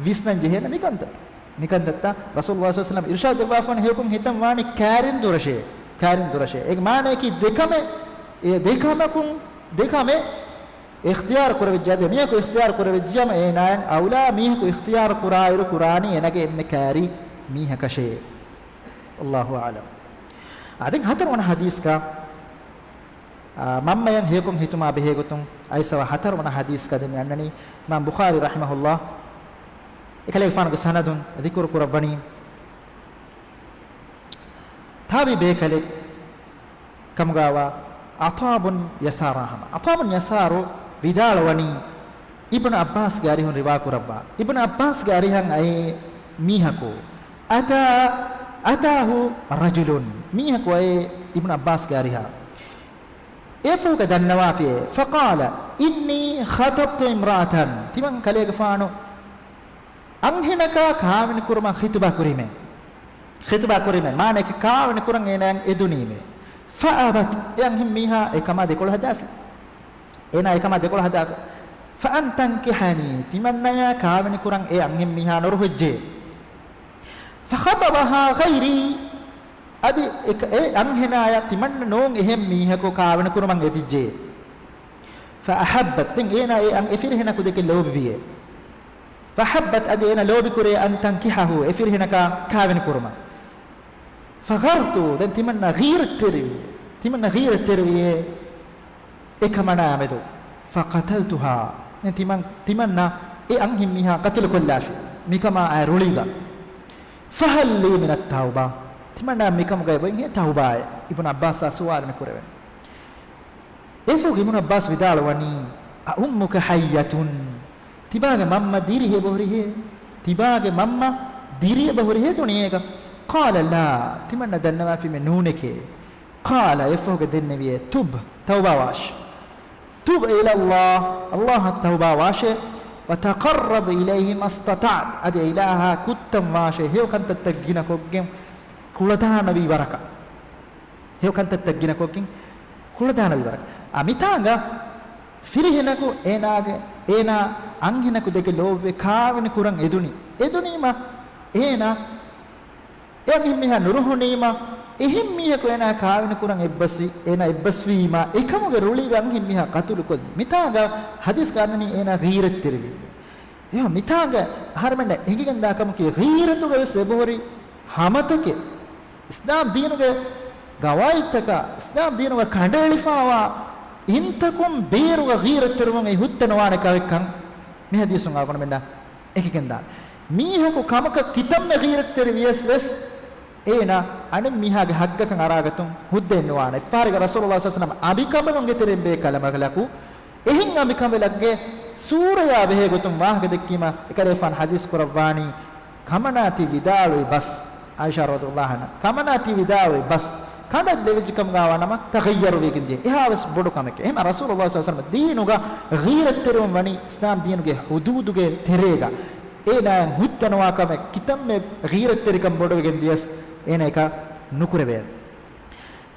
ވިސްނަން ޖެހޭނެ މިކަންތައް. މިކަންތައްތައް ރަސޫލުﷲ ޞައްލަﷲ ޢަލައިހި ވަސައްލަމަ އިރުޝާދު ދެއްވާފަން ހެޔޮކޮން ހިތަން ވާނީ ކާރިން ދުރަށޭ، ކާރިން ދުރަށޭ. އޭގެ މާނަޔަކީ ދެކަމެއް، އެ ދެކަމަކުން، ދެކަމެއް އިޚްތިޔާރު ކުރެވިއްޖެ، އަދި މީހަކު އިޚްތިޔާރު ކުރެވިއްޖިޔަމަ އޭނާއަށް އައުލާ މީހަކު އިޚްތިޔާރު ކުރާއިރު ކުރާނީ އޭނާގެ އެންމެ ކާރި މީހަކަށޭ. ވައްލާހު އަޢުލަމް. އާ، ދެން ހަތަރުވަނަ ޙަދީޘްގަ، އާ، މަންމަޔަށް ހެޔޮކޮން ހިތުމާ ބެހޭގޮތުން އައިސް އަވަ ހަތަރުވަނަ ޙަދީޘްގަ ދެން މި އަންނަނީ އިމާމް ބުޚާރީ ރަޙިމަހުﷲ އެކަލޭގެފާނުގެ ސަނަދުން ޛިކުރު ކުރައްވަނީ، ތާބިޢީ ބޭކަލެއް ކަމުގައިވާ ޢަޠާ ބުން ޔަސާރާ ހަމަ. ޢަޠާ ބުން ޔަސާރު ވިދާޅުވަނީ، އިބްނު ޢައްބާސްގެ އަރިހުން ރިވާ ކުރައްވާ، އިބްނު ޢައްބާސްގެ އަރިހަށް އައީ މީހަކު، أتى، أتاه رجل، މީހަކު އައީ އިބްނު ޢައްބާސްގެ އަރިހަށް. އެފަހުގަ ދަންނަވާފިއޭ، فقال إني خطبت امرأة، ތިމަން ކަލޭގެފާނު އަންހެނަކާ ކާވެނި ކުރުމަށް ޚިތުބާ ކުރީމޭ. ޚިތުބާ ކުރީމޭ. މާނައަކީ ކާވެނި ކުރަން އޭނާއަށް އެދުނީމޭ. فأبت، އެ އަންހެން މީހާ އެކަމާ ދެކޮޅު ހަދާފި. އޭނާ އެކަމާ ދެކޮޅު ހަދާފި. فأن تنكحني، ތިމަންނަޔާ ކާވެނި ކުރަން އެ އަންހެން މީހާ ނުރުހިއްޖެ. فخطبها غيري، އަދި އެ، އެ އަންހެނާޔަށް ތިމަންނަ ނޫން އެހެން މީހަކު ކާވެނި ކުރުމަށް އެދިއްޖެ. فأحبت، ދެން އޭނާ އެ އަން، އެ ފިރިހެނަކު ދެކެ ލޯބިވިއޭ. فأحبت، އަދި އޭނާ ލޯބިކުރޭ أن تنكحه، އެ ފިރިހެނަކާ ކާވެނި ކުރުމަށް. فغرت، ދެން ތިމަންނަ ޣީރަތްތެރިވި، ތިމަންނަ ޣީރަތްތެރިވިއޭ އެކަމަނާ މެދު. فقتلتها، ދެން ތިމަން، ތިމަންނަ އެ އަންހެން މީހާ ޤަތުލު ކޮށްލާފި، މިކަމާ އާ ރުޅިގަ. فهل لي من التوبة، ތިމަންނަ މިކަމުގައި ވައިން ހޭ ތައުބާއެއް؟ އިބްނު ޢައްބާސްއާ ސުވާލު މި ކުރެވެން. އެފަހު އިބްނު ޢައްބާސް ވިދާޅުވަނީ، أأمك حية؟ ތިބާގެ މަންމަ ދިރި އެބަހުރިހޭ؟ ތިބާގެ މަންމަ ދިރި އެބަހުރިހޭ ދުނިޔޭގަ؟ قال لا، ތިމަންނަ ދަންނަވާފީމެ ނޫނެކޭ. قال، އެފަހުގަ ދެންނެވިއޭ، تب، ތައުބާވާށޭ. تب إلى الله، ﷲ އަށް ތައުބާވާށޭ. وتقرب إليه ما استطعت، އަދި އެ އިލާހާ ކުއްތަން ވާށޭ، ހެޔޮ ކަންތައްތައް ގިނަ ކޮށްގެން ކުޅަދާނަވީ ވަރަކަށް. ހެޔޮ ކަންތައްތައް ގިނަ ކޮށްގެން ކުޅަދާނަވި ވަރަކަށް. އާ، މިތާނގަ ފިރިހެނަކު އޭނާގެ، އޭނާ އަންހެނަކު ދެކެ ލޯބިވެ ކާވެނި ކުރަން އެދުނީ. އެދުނީމަ އޭނާ އެ އަންހެން މީހާ ނުރުހުނީމަ، އެހެން މީހަކު އޭނާ ކާވެނި ކުރަން އެއްބަސްވި، އޭނާ އެއްބަސްވީމަ، އެކަމުގެ ރުޅީގަ އަންހެން މީހާ ޤަތުލު ކޮށްލި. މިތާނގަ ޙަދީޘްގަ އަންނަނީ އޭނާ ޣީރަތްތެރިވީމޭ. އެހެން މިތާނގަ އަހަރެމެންނަށް އެނގިގެންދާ ކަމަކީ، ޣީރަތުގަ ވެސް އެބަހުރި ހަމަތަކެއް، އިސްލާމް ދީނުގެ ގަވާއިދުތަކާ، އިސްލާމް ދީނުގަ ކަނޑައެޅިފައިވާ އިންތަކުން ބޭރުގަ ޣީރަތްތެރިވުން އެ ހުއްދަނުވާނެ ކަމެއްކަން މި ޙަދީޘުން އަޅުގަނޑުމެންނަށް އެނގިގެންދާނެ. މީހަކު ކަމަކަށް ކިތަންމެ ޣީރަތްތެރި ވިޔަސް ވެސް، އޭނާ އަނެއް މީހާގެ ޙައްޤަކަށް އަރާގަތުން ހުއްދައެއް ނުވާނެ. އެއްފަހަރެއްގަ ރަސޫލުﷲ ޞައްލަﷲ ޢަލައިހި ވަސައްލަމަ އަނބިކަނބަލުންގެ ތެރެއިން ބޭކަލަކަކު އެހެން އަނބިކަނބަލެއްގެ ސޫރަޔާ ބެހޭގޮތުން ވާހަކަ ދެއްކީމަ، އެކަލޭގެފާނު ޙަދީޘް ކުރައްވާނީ، ކަމަނާ ތި ވިދާޅުވި ބަސް، ޢާއިޝާ ރަޟިޔަﷲ ޢަންހާ، ކަމަނާ ތި ވިދާޅުވި ބަސް ކަނޑަށް ލެވިއްޖެކަމުގަ ވާނަމަ، ތަޣައްޔަރު ވީގެން ދިޔަ. އެހާވެސް ބޮޑު ކަމެކޭ. އެހެން ރަސޫލުﷲ ޞައްލަﷲ ޢަލައިހި ވަސައްލަމަ ދީނުގަ ޣީރަތްތެރިވުން ވަނީ އިސްލާމް ދީނުގެ ޙުދޫދުގެ ތެރޭގަ. އޭނާއަށް ހުއްދަނުވާ ކަމެއް ކިތަންމެ ޣީރަތްތެރިކަން ބޮޑުވެގެން ދިޔަސް އޭނާ އެކަށް ނުކުރެވޭ.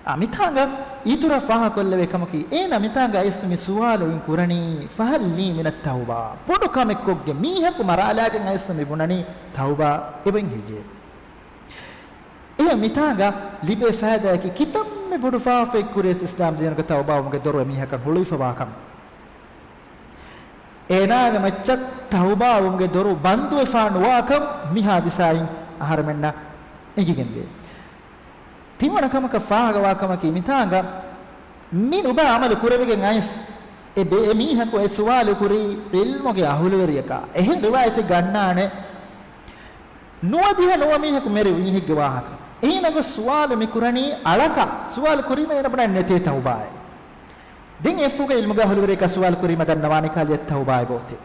އާ، މިތާނގަ އިތުރަށް ފާހަގަކޮށްލެވޭ ކަމަކީ، އޭނާ މިތާނގަ އައިސް މި ސުވާލު އިން ކުރަނީ، ފަހައްލީ މިނައް ތައުބާ. ބޮޑު ކަމެއް ކޮށްގެން މީހަކު މަރާލާގެން އައިސް މި ބުނަނީ ތައުބާ އެބައިން ހެއްޔޭ؟ އެ މިތާނގަ ލިބޭ ފައިދާއަކީ، ކިތަންމެ ބޮޑު ފާފައެއް ކުރިޔަސް އިސްލާމް ދީނުގަ ތައުބާވުމުގެ ދޮރު އެމީހަކަށް ހުޅުވިފަވާކަން. އޭނާގެ މައްޗަށް ތައުބާވުމުގެ ދޮރު ބަންދުވެފާ ނުވާކަން މި ހާދިސާއިން އަހަރެމެންނަށް އެނގިގެންދޭ. ތިންވަނަ ކަމަކަށް ފާހަގަވާ ކަމަކީ، މިތާނގަ މި ނުބައި ޢަމަލު ކުރެވިގެން އައިސް، އެ ބޭ-، އެ މީހަކު އެ ސުވާލު ކުރީ ޢިލްމުގެ އަހުލުވެރިޔަކާ. އެހެން ރިވާޔަތެއް ގަންނާނެ. ނުވަދިހަ ނުވަ މީހަކު މެރި މީހެއްގެ ވާހަކަ. އޭނަގެ ސުވާލު މި ކުރަނީ އަޅަކާ. ސުވާލު ކުރީމަ އޭނަ ބުނަން ނެތޭ ތައުބާއެއް. ދެން އެފުގެ ޢިލްމުގެ އަހުލުވެރިޔަކާ ސުވާލު ކުރީމަ ދަންނަވާނެ ކާލިޔަށް ތައުބާއެއް ބޯތެ.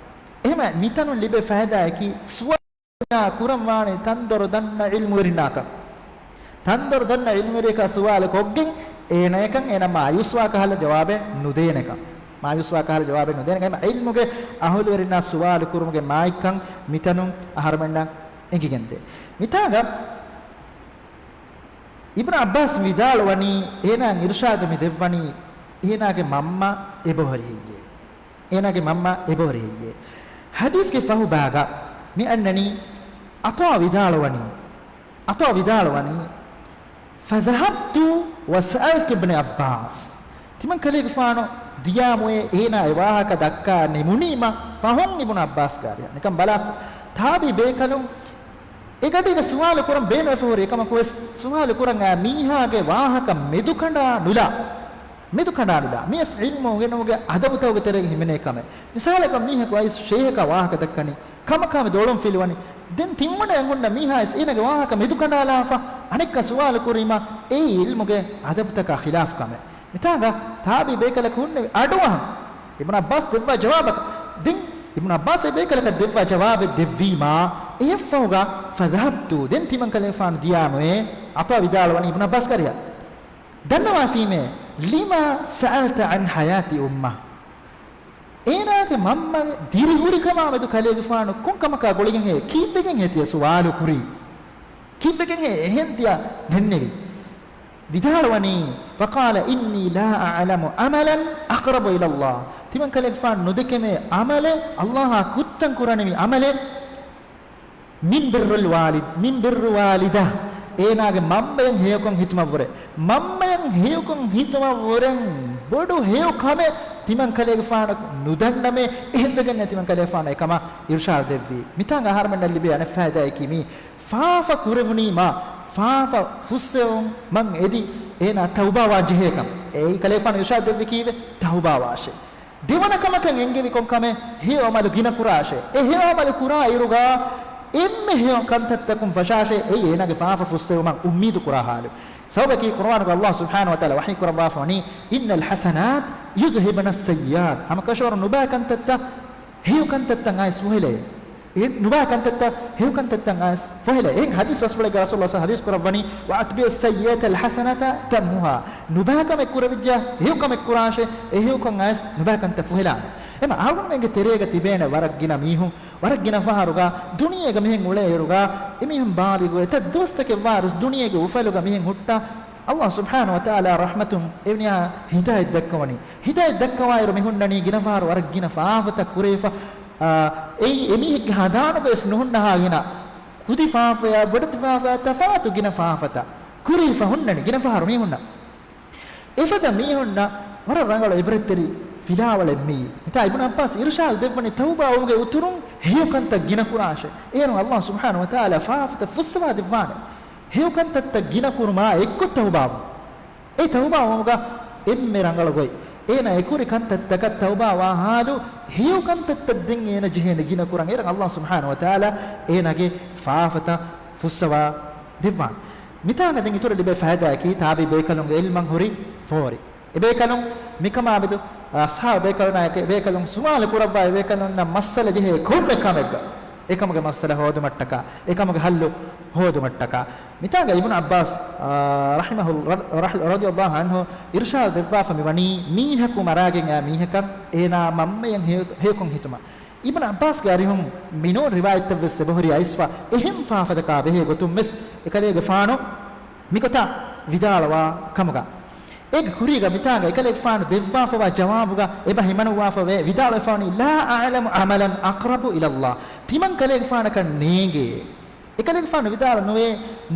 އެހެމަ މިތަނުން ލިބޭ ފައިދާއަކީ، ސުވާލު ކުރަން ވާނެ ތަންދޮރު ދަންނަ ޢިލްމުވެރިންނާކަށް. ތަންދޮރު ދަންނަ ޢިލްމުވެރިޔަކާ ސުވާލު ކޮށްގެން، އޭނަޔަކަށް އޭނަ މާޔޫސްވާ ކަހަލަ ޖަވާބެއް ނުދޭނެކަން. މާޔޫސްވާ ކަހަލަ ޖަވާބެއް ނުދޭނެކަން. އެމަ ޢިލްމުގެ އަހުލުވެރިންނާ ސުވާލު ކުރުމުގެ މާތްކަން މިތަނުން އަހަރުމެންނަށް އެނގިގެންދޭ. މިތާގަ އިބްނު ޢައްބާސް ވިދާޅުވަނީ، އޭނާ އިރުޝާދު މި ދެއްވަނީ، އޭނާގެ މަންމަ އެބަހުރި ހެއްޔޭ؟ އޭނާގެ މަންމަ އެބަހުރި ހެއްޔޭ؟ ޙަދީޘްގެ ފަހު ބާގަ މި އަންނަނީ، ޢަޠާ ވިދާޅުވަނީ، ޢަޠާ ވިދާޅުވަނީ، فذهبت وسألت ابن عباس. ތިމަން ކަލޭގެފާނު ދިޔާމުއޭ އޭނާ އެ ވާހަކަ ދައްކާ ނިމުނީމަ ފަހުން އިބްނު ޢައްބާސް ގާރިޔާ. ނިކަން ބަލާސް، ތާބި ބޭކަލުން އެގަޑީގަ ސުވާލު ކުރަން ބޭނުވެފަ ހުރި އެކަމަކުވެސް، ސުވާލު ކުރަން އައި މީހާގެ ވާހަކަ މެދުކަނޑާ ނުލާ، މެދުކަނޑާ ނުލާ، މިޔަސް ޢިލްމު އުނގެނުމުގެ އަދަބުތަކުގެ ތެރޭގަ ހިމެނޭ ކަމެއް. މިސާލަކަށް މީހަކު އައިސް ޝޭހަކާ ވާހަކަ ދައްކަނީ، ކަމަކާ މެދު އޮޅުން ފިލުވަނީ. ދެން ތިންވަނައަށް ހުންނަ މީހާ އައިސް އޭނަގެ ވާހަކަ މެދުކަނޑާލާފަ، އަނެއްކާ ސުވާލު ކުރީމަ، އެއީ ޢިލްމުގެ އަދަބުތަކާ ޚިލާފު ކަމެއް. މިތާގަ ތާބިޢީ ބޭކަލަކު ހުންނެވި އަޑުއަހަން އިބްނު ޢައްބާސް ދެއްވާ ޖަވާބަކަށް. ދެން އިބްނު ޢައްބާސް އެ ބޭކަލަކަށް ދެއްވާ ޖަވާބެއް ދެއްވީމާ، އެއަށްފަހުގަ فذهبت، ދެން ތިމަން ކަލޭގެފާނު ދިޔާމުއޭ، ޢަޠާ ވިދާޅުވަނީ އިބްނު ޢައްބާސް ކަރިޔަށް. ދަންނަވާފީމޭ، لم سألت عن حياة أمه؟ އޭނާގެ މަންމަގެ ދިރިހުރިކަމާ މެދު ކަލޭގެފާނު ކޮން ކަމަކާ ގުޅިގެންހޭ؟ ކީއްވެގެންހޭ ތިޔަ ސުވާލު ކުރީ؟ ކީއްވެގެންހޭ އެހެން ތިޔަ ދެންނެވީ؟ ވިދާޅުވަނީ، فقال إني لا أعلم عملا أقرب إلى الله. ތިމަން ކަލޭގެފާނު ނުދެކެމޭ ޢަމަލެއް، ﷲ އާ ކުއްތަން ކުރަނިވި ޢަމަލެއް، من بر الوالد، من بر الوالدة، އޭނާގެ މަންމަޔަށް ހެޔޮކޮށް ހިތުމަށްވުރެ. މަންމަޔަށް ހެޔޮކޮށް ހިތުމަށްވުރެން ބޮޑު ހެޔޮ ކަމެއް ތިމަން ކަލޭގެފާނަކު ނުދަންނަމޭ، އެހެންވެގެންނޭ ތިމަން ކަލޭގެފާނަށް އެކަމަށް އިރުޝާދު ދެއްވީ. މިތާނގަ އަހަރުމެންނަށް ލިބޭ އަނެއް ފައިދާއަކީ މީ ފާފަ ކުރެވުނީމާ، ފާފަ ފުއްސެވުމަށް އެދި އޭނާ ތައުބާވާން ޖެހޭކަން. އެއީ ކަލޭގެފާނު އިރުޝާދު ދެއްވި ކީއްވެ؟ ތައުބާވާށޭ. ދެވަނަ ކަމަކަށް އެންގެވި ކޮން ކަމެއް؟ ހެޔޮ ޢަމަލު ގިނަ ކުރާށޭ. އެ ހެޔޮ ޢަމަލު ކުރާ އިރުގަ އެންމެ ހެޔޮ ކަންތައްތަކުން ފަށާށޭ. އެއީ އޭނާގެ ފާފަ ފުއްސެވުމަށް އުއްމީދު ކުރާ ޙާލު. ސަބަބަކީ ޤުރުއާނުގަ ﷲ ސުބްޙާނަހޫ ވަތަޢާލާ ވަޙީ ކުރައްވާފަ ވަނީ، إن الحسنات يذهبن السيئات. ހަމަކަށަވަރުން ނުބައި ކަންތައްތައް ހެޔޮ ކަންތައްތައް އައިސް ފޮހެލޭ. އެ ނުބައި ކަންތައްތައް ހެޔޮ ކަންތައްތައް އައިސް ފޮހެލޭ. އެހެން ޙަދީޘް ބަސްފުޅެއްގަ ރަސޫލުﷲ ޙަދީޘް ކުރައްވަނީ، وأتبع السيئة الحسنة تمحها. ނުބައި ކަމެއް ކުރެވިއްޖެ ހެޔޮ ކަމެއް ކުރާށޭ، އެ ހެޔޮކަން އައިސް ނުބައި ކަންތައް ފޮހެލާނެ. އެމަ އަޅުގަނޑުމެންގެ ތެރޭގަ ތިބޭނެ ވަރަށް ގިނަ މީހުން، ވަރަށް ގިނަ ފަހަރުގަ ދުނިޔޭގަ މިހެން އުޅޭ އިރުގަ، އެމީހުން ބާލިޣުވެ ތައް ދުވަސްތަކެއް ވާއިރުސް ދުނިޔޭގެ އުފަލުގަ މިހެން ހުއްޓާ، ﷲ ސުބްޙާނަހޫ ވަތަޢާލާ ރަޙްމަތުން އެމީހާ ހިދާޔަތް ދައްކަވަނީ. ހިދާޔަތް ދައްކަވާއިރު މި ހުންނަނީ ގިނަ ފަހަރު ވަރަށް ގިނަ ފާފަތައް ކުރެވިފަ، އާ، އެއީ އެމީހެއްގެ ހަނދާނުގަވެސް ނުހުންނަހާ ގިނަ ކުދި ފާފަޔާ، ބޮޑެތި ފާފަޔާ ތަފާތު ގިނަ ފާފަތައް ކުރެވިފަ ހުންނަނީ ގިނަ ފަހަރު މީހުންނަށް. އެފަދަ މީހުންނަށް ވަރަށް ރަނގަޅު ޢިބްރަތްތެރި ފިލާވަޅެއް މީ. މިތާ އިބްނު ޢައްބާސް އިރުޝާދު ދެއްވަނީ ތައުބާވުމުގެ އުތުރުން ހެޔޮ ކަންތައް ގިނަ ކުރާށޭ. އޭރުން ﷲ ސުބްޙާނަހޫ ވަތަޢާލާ ފާފަތައް ފުއްސަވާ ދެއްވާނެ. ހެޔޮ ކަންތައްތައް ގިނަ ކުރުމާ އެއްކޮށް ތައުބާވުން. އެ ތައުބާވުމުގަ އެންމެ ރަނގަޅު ގޮތް، އޭނާ އެކުރި ކަންތައްތަކަށް ތައުބާވާ ޙާލު، ހެޔޮ ކަންތައްތައް ދެން އޭނަ ޖެހޭނެ ގިނަ ކުރަން. އޭރުން ﷲ ސުބްޙާނަހޫ ވަތަޢާލާ އޭނާގެ ފާފަތައް ފުއްސަވާ ދެއްވާނެ. މިތާނގަ ދެން އިތުރަށް ލިބޭ ފައިދާއަކީ، ތާބިޢީ ބޭކަލުންގެ ޢިލްމަށް ހުރި ފޯރި. އެބޭކަލުން މިކަމާ މެދު، އަ، އަޞްޙާބު ބޭކަލުންނާ އެކެ ބޭކަލުން ސުވާލު ކުރައްވާ، އެބޭކަލުންނަށް މައްސަލަ ޖެހޭ ކޮންމެ ކަމެއްގަ، އެކަމުގެ މައްސަލަ ހޯދުމަށްޓަކާ، އެކަމުގެ ހައްލު ހޯދުމަށްޓަކާ. މިތާގަ އިބްނު ޢައްބާސް، އާ، ރަޙިމަހު-، ރަ-، ރަޙި-، ރަޟިޔަﷲ ޢަންހު އިރުޝާދު ދެއްވާފަ މިވަނީ، މީހަކު މަރާގެން އައި މީހަކަށް އޭނާ މަންމަޔަށް ހެޔޮ-، ހެޔޮކޮށް ހިތުމަށް. އިބްނު ޢައްބާސްގެ އަރިހުން މިނޫން ރިވާޔަތްތައްވެސް އެބަހުރި އައިސްފަ، އެހެން ފާފަތަކާ ބެހޭ ގޮތުންވެސް އެކަލޭގެފާނު މިގޮތަށް ވިދާޅުވާ ކަމުގަ. އޭގެ ކުރީގަ މިތާގަ އެކަލޭގެފާނު ދެއްވާފަވާ ޖަވާބުގަ އެބަ ހިމަނުއްވާފަވޭ، ވިދާޅުވެފަވަނީ، "لا أعلم عملا أقرب إلى الله." ތިމަން ކަލޭގެފާނަކަށް ނޭނގޭ. އެކަލޭގެފާނު ވިދާޅު ނުވޭ،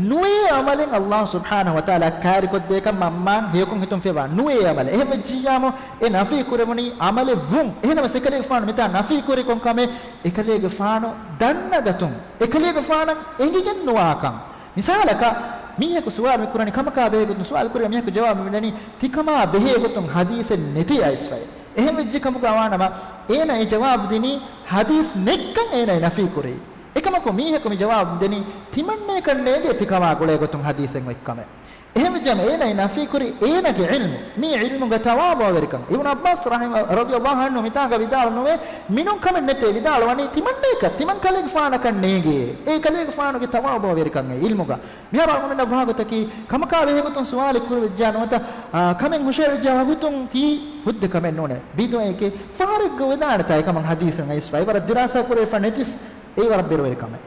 ނުވޭ ޢަމަލެއް ﷲ ސުބްޙާނަހޫ ވަތަޢާލާ ކައިރިކޮށްދޭކަށް މަންމައަށް ހެޔޮކޮށް ހިތުން ފިޔަވާ ނުވޭ ޢަމަލެއް. އެހެން ވެއްޖިއްޔާމު އެ ނަފީ ކުރެވުނީ ޢަމަލެއް ވުން. އެހެނަސް އެކަލޭގެފާނު މިތާ ނަފީ ކުރީ ކޮން ކަމެއް؟ އެކަލޭގެފާނު ދަންނަ ދަތުން، އެކަލޭގެފާނަށް އެނގިގެން ނުވާކަން. މިސާލަކަށް، މީހަކު ސުވާލު މި ކުރަނީ ކަމަކާ ބެހޭ ގޮތުން ސުވާލު ކުރި މީހަކު ޖަވާބު މިދަނީ، ތިކަމާ ބެހޭ ގޮތުން ޙަދީޘެއް ނެތޭ އައިސްފައި. އެހެން ވެއްޖެ ކަމުގަ ވާނަމަ، އޭނަ އެ ޖަވާބު ދިނީ ޙަދީޘް ނެއްކަން އޭނަ ނަފީ ކުރީ. އެކަމަކު މީހަކު މި ޖަވާބު ދިނީ، ތިމަންނައަކަށް ނޭނގޭ ތިކަމާ ގުޅޭ ގޮތުން ޙަދީޘެއް އޮތްކަމެއް. އެހެންވެއްޖާމަ އޭނަ ނަފީ ކުރީ އޭނަގެ ޢިލްމު، މީ ޢިލްމުގަ ތަވާޟުޢުވެރިކަން. އިބްނު ޢައްބާސް ރަޙިމަ-، ރަޟިޔަﷲ ޢަންހު މިތާގަ ވިދާޅު ނުވޭ، މިނޫން ކަމެއް ނެތޭ، ވިދާޅުވަނީ ތިމަންނައަކަށް، ތިމަން ކަލޭގެފާނަކަށް ނޭނގޭ. އެ ކަލޭގެފާނުގެ ތަވާޟުޢުވެރިކަން އެ ޢިލްމުގަ. މިހާރު އަޅުގަނޑުމެންނަށް ވާ ގޮތަކީ، ކަމަކާ ބެހޭ ގޮތުން ސުވާލެއް ކުރެވިއްޖާ ނުވަތަ، އާ، ކަމެއް ހުށައެޅިއްޖާ ވަގުތުން ތީ ހުއްދަ ކަމެއް ނޫނޭ. ބިދުޢައެކޭ، ފަހަރެއްގަ ވެދާނެތާ އެކަމަށް ޙަދީޘެއް އައިސްފަ. އެވަރަށް ދިރާސާ ކުރެވިފަ ނެތިސް، އެއީ ވަރަށް ބިރުވެރި ކަމެއް.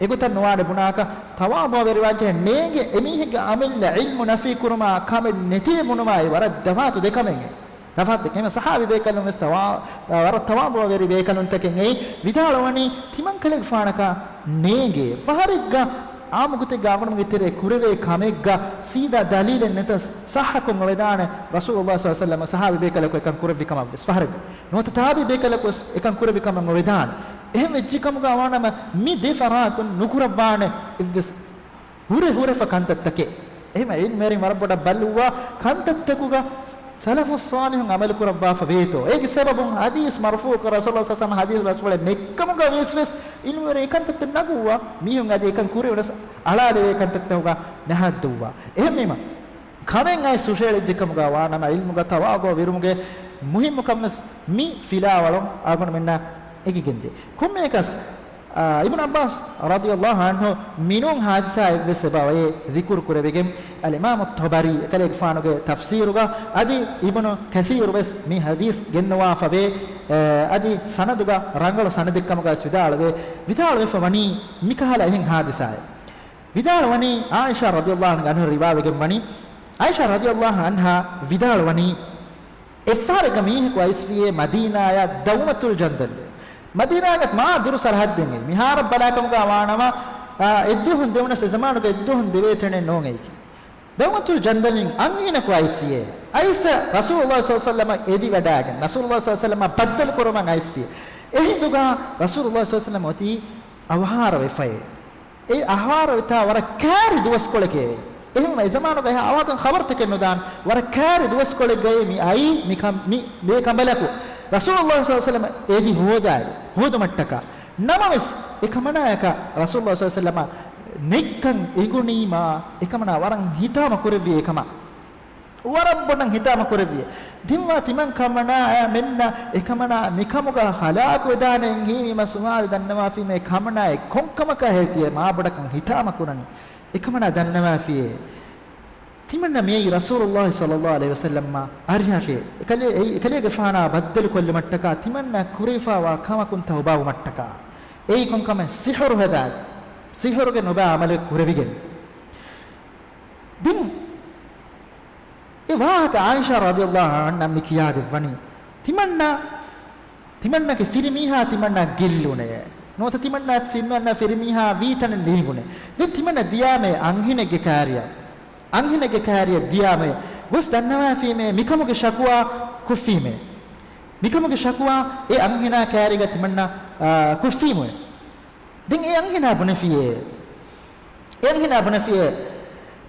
އެގޮތަށް ނުވާނެ ބުނާކަށް، ތަވާޟުޢުވެރިވާންޖެހޭ ނޭނގެ އެމީހެއްގެ ޢަމަލް ޢިލްމު ނަފީ ކުރުމާ ކަމެއް ނެތޭ ބުނުމާ އެ ވަރަށް ތަފާތު ދެ ކަމެއް. ތަފާތު ދެ ކަމެއް. ޞަޙާބީ ބޭކަލުން ވެސް ތަވާ-، ވަރަށް ތަވާޟުޢުވެރި ބޭކަލުންތަކެއް އެއީ. ވިދާޅުވަނީ ތިމަން ކަލޭގެފާނަކަށް ނޭނގޭ. ފަހަރެއްގަ އާއްމު ގޮތެއްގަ އަޅުގަނޑުމެންގެ ތެރޭ ކުރެވޭ ކަމެއްގަ ސީދާ ދަލީލެއް ނެތަސް ޞައްޙަކޮށް ނުވެދާނެ. ރަސޫލުﷲ ޞައްލަﷲ ޢަލައިހި ވަސައްލަމަ ޞަޙާބީ ބޭކަލަކު އެކަން ކުރެއްވި ކަމަށް ވެސް ފަހަރެއްގަ. ނުވަތަ ތާބިޢީ ބޭކަލަކު ވެސް އެކަން ކުރެއްވި ކަމަށް ނުވެދާނެ. އެހެން ވެއްޖެ ކަމުގަ ވާނަމަ، މި ދެ ފަރާތުން ނުކުރައްވާނެ އެއްވެސް ހުރެ ހުރެފަ ކަންތައްތަކެއް. އެހެން ޢިލްމުވެރިން ވަރަށް ބޮޑަށް ބައްލަވާ ކަންތައްތަކުގަ ސަލަފުއް ޞާލިޙުން ޢަމަލު ކުރައްވާފަ ވޭތޯ. އޭގެ ސަބަބުން ޙަދީޘް މަރުފޫޢުކޮށް ރަސޫލުﷲ ޞައްލަﷲ ޢަލައިހި ވަސައްލަމަ ޙަދީޘް ބަސްފުޅެއް ނެއްކަމުގަ ވިޔަސް ވެސް ޢިލްމުވެރިން އެ ކަންތައްތައް ނަގުއްވާ، މީހުން އަދި އެކަން ކުރެވުނަސް އަޅާލެވޭ ކަންތައްތަކުގަ ނަހައްދުއްވާ. އެހެންވީމަ، ކަމެއް އައިސް ހުށައެޅިއްޖެ ކަމުގަ ވާނަމަ، ޢިލްމުގަ ތަވާޟުޢު ވެރުމުގެ މުހިއްމުކަން ވެސް މި ފިލާވަޅުން އަޅުގަނޑުމެންނަށް އެނގިގެންދޭ. ކޮންމެއަކަސް، އާ، އިބްނު ޢައްބާސް ރަޟިޔަﷲ ޢަންހު މިނޫން ޙާދިސާއެއްވެސް އެބައޮތް ޛިކުރު ކުރެވިގެން، އަލްއިމާމު ޠަބަރީ އެކަލޭގެފާނުގެ ތަފްސީރުގަ އަދި އިބްނު ކަޘީރު ވެސް މި ޙަދީޘް ގެންނަވާފަވޭ، އަދި ސަނަދުގަ ރަނގަޅު ސަނަދެއްކަމުގަ ވެސް ވިދާޅުވޭ، ވިދާޅުވެފަ ވަނީ މިކަހަލަ އެހެން ޙާދިސާއެއް. ވިދާޅުވަނީ ޢާއިޝާ ރަޟިޔަﷲ ޢަންހާ ރިވާވެގެން ވަނީ، ޢާއިޝާ ރަޟިޔަﷲ ޢަންހާ ވިދާޅުވަނީ، އެއްފަހަރެއްގަ މީހަކު އައިސްފިޔޭ މަދީނާޔަށް ދައުމަތުލް ޖަންދަލް. މަދީނާގެ މާ ދުރު ސަރަޙައްދެއްގައި. މިހާރަށް ބަލާކަމުގަ ވާނަމަ، އާ، އެއްދުވަހުން ދެވުނަސް އެ ޒަމާނުގަ އެއްދުވަހުން ދެވޭ ތަނެއް ނޫން އެއީކީ. ދައުމަތުލް ޖަންދަލިން އަންހެނަކު އައިސްފިޔޭ. އައިސް ރަސޫލުﷲ ޞައްލަﷲ ޢަލައިހި ވަސައްލަމަ އެދިވަޑައިގެން. ރަސޫލުﷲ ޞައްލަﷲ ޢަލައިހި ވަސައްލަމަ ބައްދަލު ކުރުމަށް އައިސްފިޔޭ. އެހިނދުގަ ރަސޫލުﷲ ޞައްލަﷲ ޢަލައިހި ވަސައްލަމަ އޮތީ އަވަހާރަވެފައޭ. އެ އަހާރަވެތާ ވަރަށް ކާރި ދުވަސްކޮޅެކޭ. އެހެންވެ، އެ ޒަމާނުގައި އަވަހަކަން ޚަބަރުތަކެއް ނުދާން. ވަރަށް ކާރި ދުވަސްކޮޅެއްގައި މި އައީ މި ކަން-، މި ބޭކަނބަލަކު. ރަސޫލުﷲ ޞައްލަﷲ ޢަލައިހި ވަސައްލަމަ އެދި ހޯދާ-، ހޯދުމަށްޓަކާ. ނަމަވެސް، އެކަމަނާޔަކަށް ރަސޫލުﷲ ޞައްލަﷲ ޢަލައިހި ވަސައްލަމަ ނެއްކަން އެނގުނީމާ، އެކަމަނާ ވަރަށް ހިތާމަ ކުރެއްވި އެކަމަށް. ވަރަށް ބޮޑަށް ހިތާމަ ކުރެއްވި. ދިންވާ ތިމަން ކަމަނާ މެންނަ އެކަމަނާ މިކަމުގަ ހަލާކުވެދާނެ އެންހީވީމަ ސުވާލު ދަންނަވާފީމޭ ކަމަނާއެއް ކޮންކަމަކަށް ހޭތިއޭ މާބޮޑަކަށް ހިތާމަ ކުރަނީ. އެކަމަނާ ދަންނަވާފިޔޭ. ތިމަންނަ މިއީ ރަސޫލުﷲ ޞައްލަﷲ ޢަލައިހި ވަސައްލަމަ އަރިހަށޭ. އެކަލޭ-، އެ-، އެކަލޭގެފާނާ ބައްދަލު ކޮށްލުމަށްޓަކާ ތިމަންނަ ކުރެވިފާވާ ކަމަކުން ތައުބާވުމަށްޓަކާ. އެއީ ކޮންކަމެއް؟ ސިޙުރު ހަދާ. ސިޙުރުގެ ނުބައި ޢަމަލެއް ކުރެވިގެން. ދެން އެ ވާހަކަ ޢާއިޝާ ރަޟިޔަﷲ ޢަންހާ މި ކިޔާދެއްވަނީ. ތިމަންނަ، ތިމަންނަގެ ފިރިމީހާ ތިމަންނަ ގެއްލުނޭ. ނުވަތަ ތިމަންނަ، ތިމަންނަ ފިރިމީހާ ވީތަނެއް ނޭނގުނޭ. ދެން ތިމަންނަ ދިޔާމޭ އަންހެނެއްގެ ކާރިއަށް. އަންހެނެއްގެ ކާރިއަށް ދިޔާމޭ. ގޮސް ދަންނަވާފީމޭ މިކަމުގެ ޝަކުވާ ކޮށްފީމޭ. މިކަމުގެ ޝަކުވާ އެ އަންހެނާ ކާރިގަ ތިމަންނަ، އާ، ކޮށްފީމުއޭ. ދެން އެ އަންހެނާ ބުނެފިޔޭ. އެ އަންހެނާ ބުނެފިޔޭ.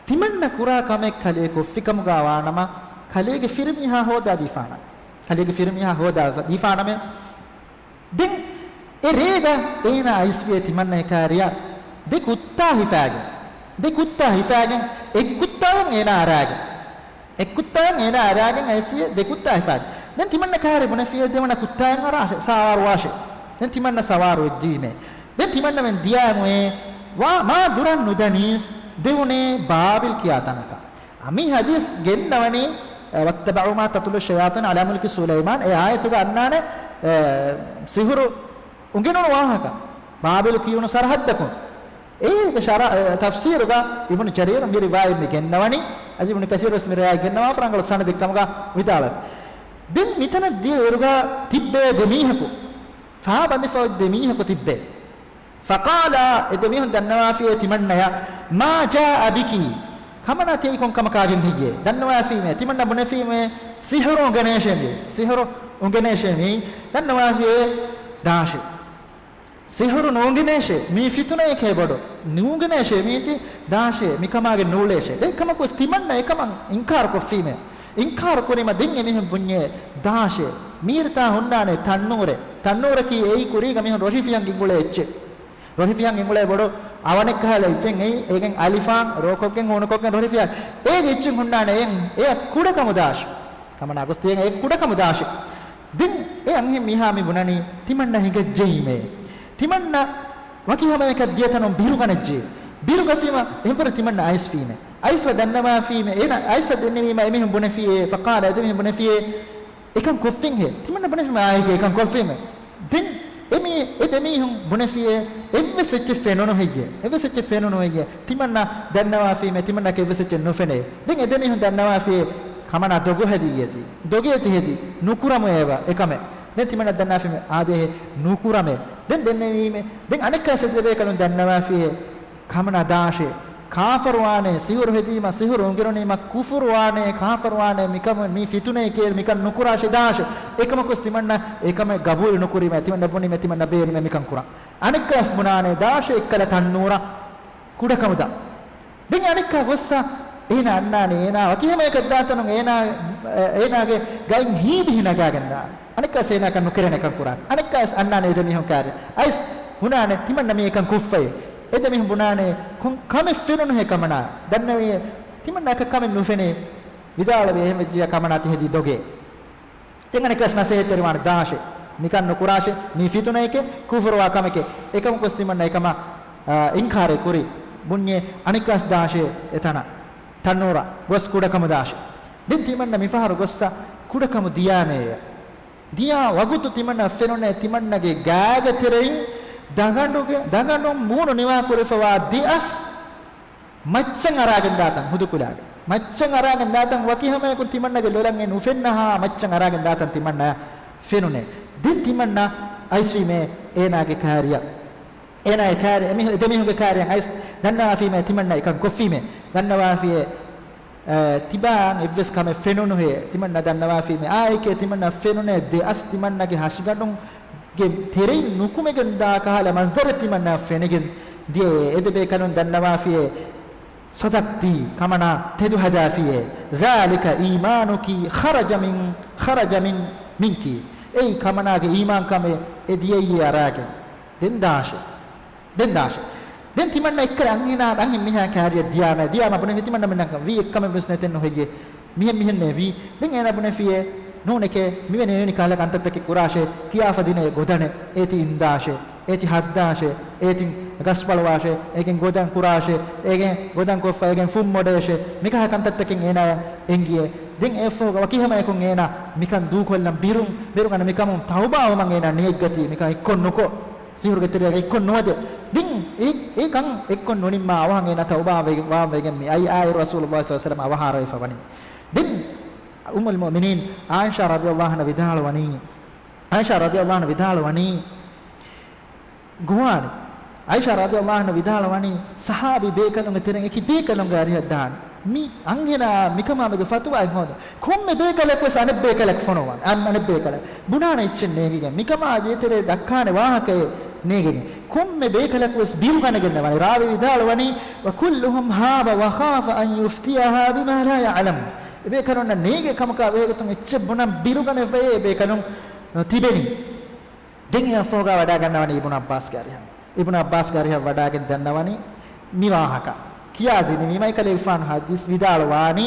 ތިމަންނަ ކުރާ ކަމެއް ކަލޭ ކޮށްފިކަމުގަ ވާނަމަ، ކަލޭގެ ފިރިމީހާ ހޯދާދީފާނަން. ކަލޭގެ ފިރިމީހާ ހޯދާ ދީފާނަމޭ. ދެން އެ ރޭގަ އޭނާ އައިސްފިޔޭ ތިމަންނަ ކާރިއަށް ދެ ކުއްތާ ހިފާގެން. ދެ ކުއްތާ ހިފާގެން އެއް ކުއްތާއަށް އޭނާ އަރާގެން. އެއް ކުއްތާއަށް އޭނާ އަރާގެން އައިސްފިޔޭ ދެ ކުއްތާ ހިފާގެން. ދެން ތިމަންނަ ކާރި ބުނެފިޔޭ ދެވަނަ ކުއްތާއަށް އަރާށޭ، ސަވާރުވާށޭ. ދެން ތިމަންނަ ސަވާރު ވެއްޖީމޭ. ދެން ތިމަންނަމެން ދިޔައިމުއޭ ވާ މާ ދުރަށް ނުދަނީސް ދެވުނޭ ބާބިލް ކިޔާ ތަނަކަށް. އަ، މި ހަދީސް ގެންނަވަނީ، އަ، وَاتَّبَعُوا مَا تَتْلُو الشَّيَاطِينُ عَلَىٰ مُلْكِ سُلَيْمَانَ. އެ އާޔަތުގަ އަންނާނެ، އަ، ސިހުރު އުނގެނުނު ވާހަކަ، ބާބިލު ކިޔުނު ސަރަހައްދަކުން. އޭގެ ޝަރަ-، އެ، ތަފްސީރުގަ އިބްނު ޖަރީރު މި ރިވާޔަތް މި ގެންނަވަނީ، އަދި އިބްނު ކަސީރު ވެސް މި ރިވާޔަތް ގެންނަވާފަ ރަނގަޅު ސަނަދެއް ކަމުގަ ވިދާޅުވެފަ. ދެން މިތަނަށް ދިޔަ އިރުގަ ތިއްބޭ ދެމީހަކު، ފާބަނދިފަ އޮތް ދެމީހަކު ތިއްބޭ. فَقَالَا، އެ ދެމީހުން ދަންނަވާފިއޭ ތިމަންނަޔަށް، مَا جَاءَ بِكِ، ކަމަނާ ތިޔައީ ކޮން ކަމަކާގެން ހެއްޔޭ؟ ދަންނަވާފީމޭ، ތިމަންނަ ބުނެފީމޭ، ސިހުރު އުނގެނޭށޭ މިއީ. ސިހުރު އުނގެނޭށޭ މިއީ. ދަންނަވާފިއޭ ދާށޭ. ސިހުރު ނޫނގެނޭށޭ، މީ ފިތުނައެކޭ ބޮޑު. ނޫނގެނޭށޭ މީތި ދާށޭ، މިކަމާގެ ނޫޅޭށޭ. ދެން ކަމަކުސް ތިމަންނަ އެކަމަށް އިންކާރު ކޮށްފީމޭ. އިންކާރު ކުރީމަ ދެން އެމީހުން ބުންޏޭ ދާށޭ. މީރިތާ ހުންނާނެ ތަންނޫރެއް. ތަންނޫރަކީ އެއީ ކުރީގަ މީހުން ރޮށިފިހަން ގިންގުޅޭ އެއްޗެއް. ރޮށިފިހަން ގިންގުޅޭ ބޮޑު އަވަނެއްކަހަލަ އެއްޗެއް އެއީ. އޭގެން އަލިފާން ރޯކޮށްގެން ހޫނުކޮށްގެން ރޮށިފިހަން. އޭގެ އެއްޗެއް ހުންނާނެ އެއް، އެއަށް ކުޑަކަމު ދާށޭ. ކަމަނާ ގޮސް ތިޔަން އެ ކުޑަކަމު ދާށޭ. ދެން އެ އަންހެން މީހާ މި ބުނަނީ ތިމަންނަ ހިނގައްޖެއީމޭ. ތިމަންނަ ވަކި ހަމައަކަށް ދިޔަތަނުން ބިރުގަނެއްޖެ. ބިރުގަތީމަ އެހެންކުރެ ތިމަންނަ އައިސްފީމޭ. އައިސްފަ ދަންނަވާފީމޭ. އޭނަ އައިސްފަ ދެންނެވީމަ އެމީހުން ބުނެފިއޭ. فَقَالَا، އެ ދެމީހުން ބުނެފިއޭ، އެކަން ކޮށްފިންހޭ. ތިމަންނަ ބުނެފީމޭ އާއެކޭ އެކަން ކޮށްފީމޭ. ދެން އެމީ، އެ ދެމީހުން ބުނެފިއޭ، އެއްވެސް އެއްޗެއް ފެނުނު ހެއްޔޭ؟ އެއްވެސް އެއްޗެއް ފެނުނު ހެއްޔޭ؟ ތިމަންނަ ދަންނަވާފީމޭ، ތިމަންނައަކަށް އެއްވެސް އެއްޗެއް ނުފެނޭ. ދެން އެ ދެމީހުން ދަންނަވާފިއޭ، ކަމަނާ ދޮގު ހެދިއްޔޭތީ. ދޮގޭތި ހެދި، ނުކުރަމު އޭވަ އެކަމެއް. ދެން ތިމަންނަ ދަންނާފީމޭ، އާދޭހޭ ނުކުރަމޭ. ދެން ދެންނެވީމޭ. ދެން އަނެއްކާ ސެދެބޭކަލުން ދަންނަވާފިއޭ، ކަމަނާ ދާށޭ. ކާފަރުވާނޭ، ސިހުރު ހެދީމަ، ސިހުރު އުނގެނުނީމަ، ކުފުރުވާނޭ، ކާފަރުވާނޭ، މިކަމު، މީ ފިތުނައެކޭ، މިކަން ނުކުރާށޭ ދާށޭ. އެކަމަކުސް ތިމަންނަ އެކަމެއް ގަބޫލު ނުކުރީމޭ، ތިމަންނަ ބުނީމޭ، ތިމަންނަ ބޭނުމޭ މިކަން ކުރަން. އަނެއްކާސް ބުނާނޭ ދާށޭ އެއްކަލަ ތަންނޫރަށް ކުޑަކަމުދާ. ދެން އަނެއްކާ ގޮއްސަ އޭނާ އަންނާނީ، އޭނާ ވަކިހަމައަކަށް ދާތަނުން އޭނާ، އޭނާގެ ގައިން ހީބިހި ނަގާގެން ދާނެ. އަނެއްކާސް އޭނާކަށް ނުކެރޭނެ ކަން ކުރާ. އަނެއްކާސް އަންނާނެ އެދެމީހުން ކާރި. އައިސް ހުނާނެ ތިމަންނަ މި އެކަން ކޮށްފައޭ. އެދެމީހުން ބުނާނެ ކޮން ކަމެއް ފެނުނުހޭ ކަމަނާ. ދަންނަވިއޭ ތިމަންނައަކަށް ކަމެއް ނުފެނޭ. ވިދާޅުވޭ އެހެން ވެއްޖިޔާ ކަމަނާ ތި ހެދީ ދޮގޭ. ދެން އަނެއްކާސް ނަސޭހަތްތެރިވާނެ ދާށޭ. މިކަން ނުކުރާށޭ. މީ ފިތުނައެކޭ، ކުފުރުވާ ކަމެކޭ. އެކަމަކުސް ތިމަންނަ އެކަމަށް، އާ، އިންކާރެއް ކުރި. ބުންޏޭ އަނެއްކާސް ދާށޭ އެތަނަށް. ތަންނޫރަށް ގޮސް ކުޑަކަމުދާށޭ. ދެން ތިމަންނަ މިފަހަރު ގޮއްސަ ކުޑަކަމު ދިޔާމޭ. ދިޔާ ވަގުތު ތިމަންނަ ފެނުނޭ ތިމަންނަގެ ގާގެ ތެރެއިން ދަގަނޑުގެ، ދަގަނޑުން މޫނު ނިވާކުރެފަވާ ދެއަސް މައްޗަށް އަރާގެން ދާތަން ހުދުކުލާގެ. މައްޗަށް އަރާގެން ދާތަން ވަކި ހަމަޔަކުން ތިމަންނަގެ ލޮލަށް އެ ނުފެންނަހާ މައްޗަށް އަރާގެން ދާތަން ތިމަންނަ ފެނުނޭ. ދެން ތިމަންނަ އައިސްވީމޭ އޭނާގެ ކާރިއަށް. އޭނާގެ ކާރި، އެމީހު-، އެދެމީހުންގެ ކާރިއަށް އައިސް ދަންނަވާފީމޭ ތިމަންނަ އެކަން ކޮށްފީމޭ. ދަންނަވާފިއޭ، އަ، ތިބާއަށް އެއްވެސް ކަމެއް ފެނުނުހޭ. ތިމަންނަ ދަންނަވާފީމޭ. އާއެކޭ ތިމަންނަ ފެނުނޭ ދެއަސް ތިމަންނަގެ ހަށިގަނޑުން ގެ ތެރެއިން ނުކުމެގެން ދާ ކަހަލަ މަންޒަރެއް ތިމަންނައަށް ފެނިގެން ދިޔައޭ. އެދެބޭކަލުން ދަންނަވާފިއޭ، صدقت، ކަމަނާ ތެދު ހަދާފިއޭ. ذلك إيمانك خرج من، خرج من، منك. އެއީ ކަމަނާގެ އީމާންކަމެއް އެ ދިޔައީ އަރާގެން. ދެން ދާށޭ. ދެން ދާށޭ. ދެން ތިމަންނަ އެއްކަލަ އަންހެނާ، އަންހެން މީހާ ކާރިއަށް ދިޔާމޭ، ދިޔާމަ ބުނެފި ތިމަންނަމެންނަކަށް ވީ އެއްކަމެއް ވެސް ނެތެއްނު ހެއްޔޭ؟ މިހެން މިހެންނޭ ވީ. ދެން އޭނަ ބުނެފިއޭ، ނޫނެކޭ، މިވެނި އެވެނި ކަހަލަ ކަންތައްތަކެއް ކުރާށޭ، ކިޔާފަ ދިނޭ ގޮދަނެއް. އޭތި އިންދާށޭ، އޭތި ހައްދާށޭ، އޭތި ގަސްފަޅުވާށޭ، އޭގެން ގޮދަން ކުރާށޭ، އޭގެން ގޮދަން ކޮށްފަ، އޭގެން ފުއްމޮޑޭށޭ، މިކަހަލަ ކަންތައްތަކެއް އޭނާޔަށް އެނގިއޭ. ދެން އެއަށްފަހުގަ ވަކި ހަމަޔަކުން އޭނާ މިކަން ދޫކޮށްލަން ބިރުން، ބިރުގަނެ މިކަމުން ތައުބާވުމަށް އޭނާ ނިޔަތްގަތީ، މިކަން އެއްކޮށް ނުކޮށް. ސިހުރުގެ ތެރެއަށް އެއްކޮށް ނުވަދެ. ދެން އެ، އެކަން އެއްކޮށް ނުނިންމާ އަވަހަށް އޭނާ ތައުބާ ވެ-، ވާން ވެގެން މި އައި އާއިރު ރަސޫލުﷲ ޞައްލަﷲ ޢަލައިހި ވަސައްލަމަ އަވަހާރަވެފަ ވަނީ. ދެން އުއްމުލް މުއުމިނީން ޢާއިޝާ ރަޟިޔަﷲ ޢަންހާ ވިދާޅުވަނީ، ޢާއިޝާ ރަޟިޔަﷲ ޢަންހާ ވިދާޅުވަނީ، ގޮވާނެ. ޢާއިޝާ ރަޟިޔަﷲ ޢަންހާ ވިދާޅުވަނީ، ޞަޙާބީ ބޭކަލުންގެ ތެރެއިން އެކި ބޭކަލުންގެ އަރިހަށް ދާން. މި އަންހެނާ މިކަމާ މެދު ފަތުވާއެއް ހޯދުން. ކޮންމެ ބޭކަލަކުވެސް އަނެއް ބޭކަލަކު ފޮނުވާނެ. އަން-، އަނެއް ބޭކަލަކު ބުނާނެ އެއްޗެއް ނޭނގިގެން. މިކަމާ ދޭތެރޭ ދައްކާނެ ވާހަކައެއް ނޭނގިގެން. ކޮންމެ ބޭކަލަކުވެސް ބިރުގަނެގެންނެވާނެ. ރާވީ ވިދާޅުވަނީ، "وكلهم هاب وخاف أن يفتيها بما لا يعلم." އެބޭކަލުންނަށް ނޭނގޭ ކަމަކާ ބެހޭގޮތުން އެއްޗެއް ބުނަން ބިރުގަނެފައޭ އެބޭކަލުން ތިބެނީ. ދެން އެއަށްފަހުގާ ވަޑާގަންނަވަނީ އިބްނު ޢައްބާސްގެ އަރިހަށް. އިބްނު ޢައްބާސްގެ އަރިހަށް ވަޑާގެން ދަންނަވަނީ މި ވާހަކަ ކިޔާދިނިވީމަ، އެކަލޭގެފާނު ޙަދީޘް ވިދާޅުވާނީ،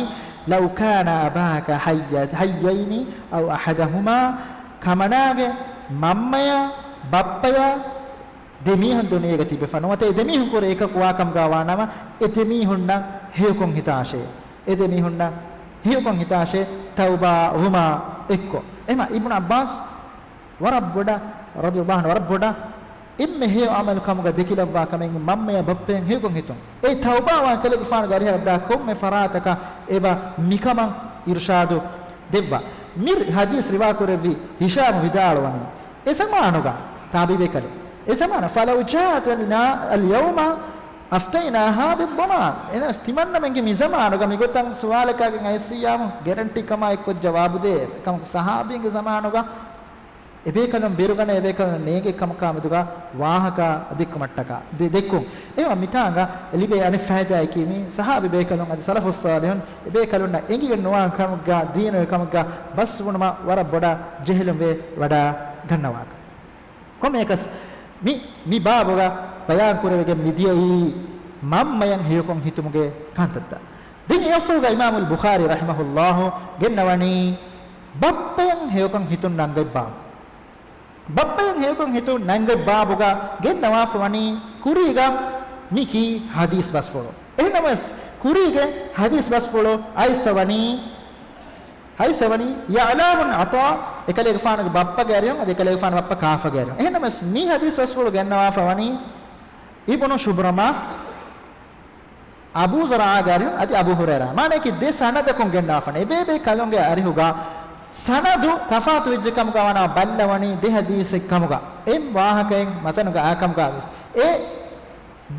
"لو كان أباك حي-، حيين أو أحدهما." ކަމަނާގެ މަންމަޔާ ބައްޕަޔާ ދެމީހުން ދުނިޔޭގަ ތިބެފަ ނުވަތަ އެ ދެމީހުން ކުރެ އެކަކު ވާކަމުގަ ވާނަމަ، އެ ދެމީހުންނަށް ހެޔޮކޮން ހިތާށޭ. އެ ދެމީހުންނަށް ހެޔޮކޮން ހިތާށޭ ތައުބާ ވުމާ އެއްކޮށް. އެހެމަ އިބްނު ޢައްބާސް ވަރަށް ބޮޑަށް، ރަޟިޔަﷲ ޢަންހު، ވަރަށް ބޮޑަށް އެންމެ ހެޔޮ ޢަމަލު ކަމުގަ ދެކިލައްވާ ކަމެއް މަންމަޔަށް ބައްޕަޔަށް ހެޔޮކޮން ހިތުން. އެ ތައުބާވާން ކަލޭގެފާނުގެ އަރިހަށް ދާ ކޮންމެ ފަރާތަކަށް އެބަ މިކަމަށް އިރުޝާދު ދެއްވާ. މި ޙަދީޘް ރިވާކުރެއްވި ހިޝާމް ވިދާޅުވަނީ، އެ ޒަމާނުގަ ތާބިޢީ ބޭކަލެއް. އެ ޒަމާނަށް، فلو جاءت اليوم أفتيناها بالضمان. އެހެނަސް ތިމަންނަމެންގެ މި ޒަމާނުގަ މިގޮތަށް ސުވާލަކާގެން އައިސްއިއްޔާމު ގެރެންޓީ ކަމާ އެއްކޮށް ޖަވާބު ދޭ. ކަމަކު ޞަޙާބީންގެ ޒަމާނުގަ އެބޭކަލުން ބިރުގަނެ އެބޭކަލުން ނޭނގެ ކަމަކާ މެދުގަ ވާހަކަ ދެއްކުމަށްޓަކާ، ދެ-، ދެއްކުން. އެހެންވީމަ މިތާނގަ ލިބޭ އަނެއް ފައިދާއަކީ މި ޞަޙާބީ ބޭކަލުން އަދި ސަލަފުއް ޞާލިޙުން އެބޭކަލުންނަށް އެނގިގެން ނުވާ ކަމެއްގަ، ދީނުގެ ކަމެއްގަ ބަސްވުނުމަށް ވަރަށް ބޮޑަށް ޖެހިލުން ވެ ވަޑައިގަންނަވާކަށް. ކޮންމެއަކަސް މި، މި ބާބުގަ ބަޔާން ކުރެވިގެން މިދިޔައީ މަންމަޔަށް ހެޔޮކޮން ހިތުމުގެ ކަންތައްތައް. ދެން އެއަށްފަހުގަ އިމާމުލް ބުޚާރީ ރަޙިމަހުﷲ ގެންނަވަނީ ބައްޕަޔަށް ހެޔޮކޮން ހިތުން ނަންގަތް ބާބު. ބައްޕަޔަށް ހެޔޮކޮން ހިތުން ނަންގަތް ބާބުގަ ގެންނަވާފަ ވަނީ ކުރީގަ މިކީ ޙަދީޘް ބަސްފުޅު. އެހެންނަމަވެސް ކުރީގެ ޙަދީޘް ބަސްފުޅު އައިސްފަ ވަނީ، އައިސްފަ ވަނީ ޔަޢްލާމުން ޢަޠާ، އެކަލޭގެފާނުގެ ބައްޕަގެ އަރިހުން އަދި އެކަލޭގެފާނު ބައްޕަ ކާފަގެ އަރިހުން. އެހެންނަމަވެސް މި ޙަދީޘް ބަސްފުޅު ގެންނަވާފަ ވަނީ އިބްނު ޝުބްރަމާ، އަބޫ ޒުރާޢާގެ އަރިހުން އަދި އަބޫ ހުރައިރާ. މާނައަކީ ދެ ސަނަދަކުން ގެންނާފަން. އެބޭބޭ ކަލުންގެ އަރިހުގަ ސަނަދު ތަފާތު ވެއްޖެ ކަމުގަ ވަނާ ބައްލަވަނީ ދެ ޙަދީޘެއް ކަމުގަ. އެއް ވާހަކައެއް މަތަނުގަ އާ ކަމުގަ ވެސް. އެ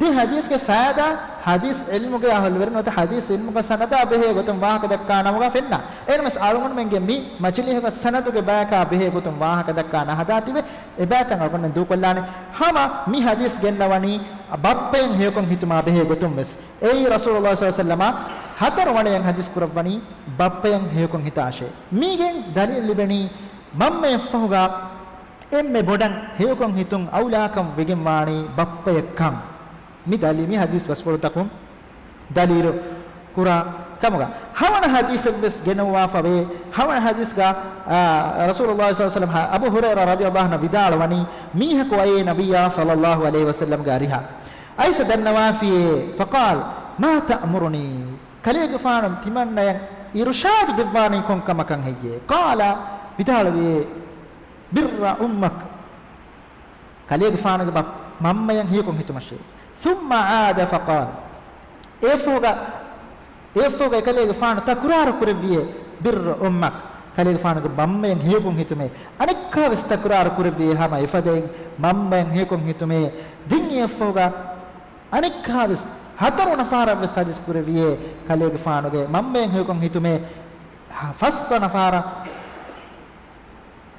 ދެ ޙަދީޘްގެ ފައިދާ ޙަދީޘް ޢިލްމުގެ އަހުލުވެރިން ނުވަތަ ޙަދީޘް ޢިލްމުގަ ސަނަދާ ބެހޭ ގޮތުން ވާހަކަ ދައްކާ ނަމުގަ ފެންނާ. އެހެންނަމަވެސް އަޅުގަނޑުމެންގެ މި މަޖިލީހުގަ ސަނަދުގެ ބަޔަކާ ބެހޭ ގޮތުން ވާހަކަ ދައްކާ ނަހަދާ ތިބެ އެބައިތަން އަޅުގަނޑުމެން ދޫކޮށްލާނެ. ހަމަ މި ޙަދީޘް ގެންނަވަނީ ބައްޕަޔަށް ހެޔޮކޮން ހިތުމާ ބެހޭ ގޮތުން ވެސް. އެއީ ރަސޫލުﷲ ޞައްލަﷲ ޢަލައިހި ވަސައްލަމަ ހަތަރު ވަނަޔަށް ޙަދީޘް ކުރައްވަނީ ބައްޕަޔަށް ހެޔޮކޮން ހިތާށޭ. މީގެން ދަލީލު ލިބެނީ މަންމަޔަށްފަހުގަ އެންމެ ބޮޑަށް ހެޔޮކޮން ހިތުން އައުލާކަން ވެގެންވާނީ ބައްޕަޔަށްކަން. މި ދަލީ-، މި ޙަދީޘް ބަސްފުޅުތަކުން ދަލީލު ކުރާ ކަމުގަ. ހަވަނަ ޙަދީޘެއްވެސް ގެނައުވާފަ ވޭ. ހަވަނަ ޙަދީޘްގަ، އާ، ރަސޫލުﷲ ޞައްލަﷲ ޢަލައިހި ވަސައްލަމަ، އަބޫ ހުރައިރާ ރަޟިޔަﷲ ޢަންހު ވިދާޅުވަނީ، މީހަކު އައީ ނަބިއްޔާ ޞައްލަﷲ ޢަލައިހި ވަސައްލަމަގެ އަރިހަށް. އައިސް ދަންނަވާފިޔޭ، فقال، ما تأمرني؟ ކަލޭގެފާނު ތިމަންނަޔަށް އިރުޝާދު ދެއްވާނީ ކޮން ކަމަކަށް ހެއްޔޭ؟ قال، ވިދާޅުވިޔޭ، بر أمك. ކަލޭގެފާނުގެ ބަ-، މަންމަޔަށް ހެޔޮކޮން ހިތުމަށޭ. ثم عاد فقال، އެއަށްފަހުގަ، އެއަށްފަހުގަ އެކަލޭގެފާނު ތަކުރާރު ކުރެއްވިޔޭ، بر أمك، ކަލޭގެފާނުގެ މަންމަޔަށް ހެޔޮކޮން ހިތުމޭ. އަނެއްކާވެސް ތަކުރާރު ކުރެއްވިޔޭ ހަމަ އެފަދައިން، މަންމަޔަށް ހެޔޮކޮން ހިތުމޭ. ދެން އެއަށްފަހުގަ އަނެއްކާވެސް ހަތަރު ވަނަ ފަހަރަށްވެސް ޙަދީޘް ކުރެއްވިޔޭ، ކަލޭގެފާނުގެ މަންމަޔަށް ހެޔޮކޮން ހިތުމޭ. ފަސްވަނަ ފަހަރަށް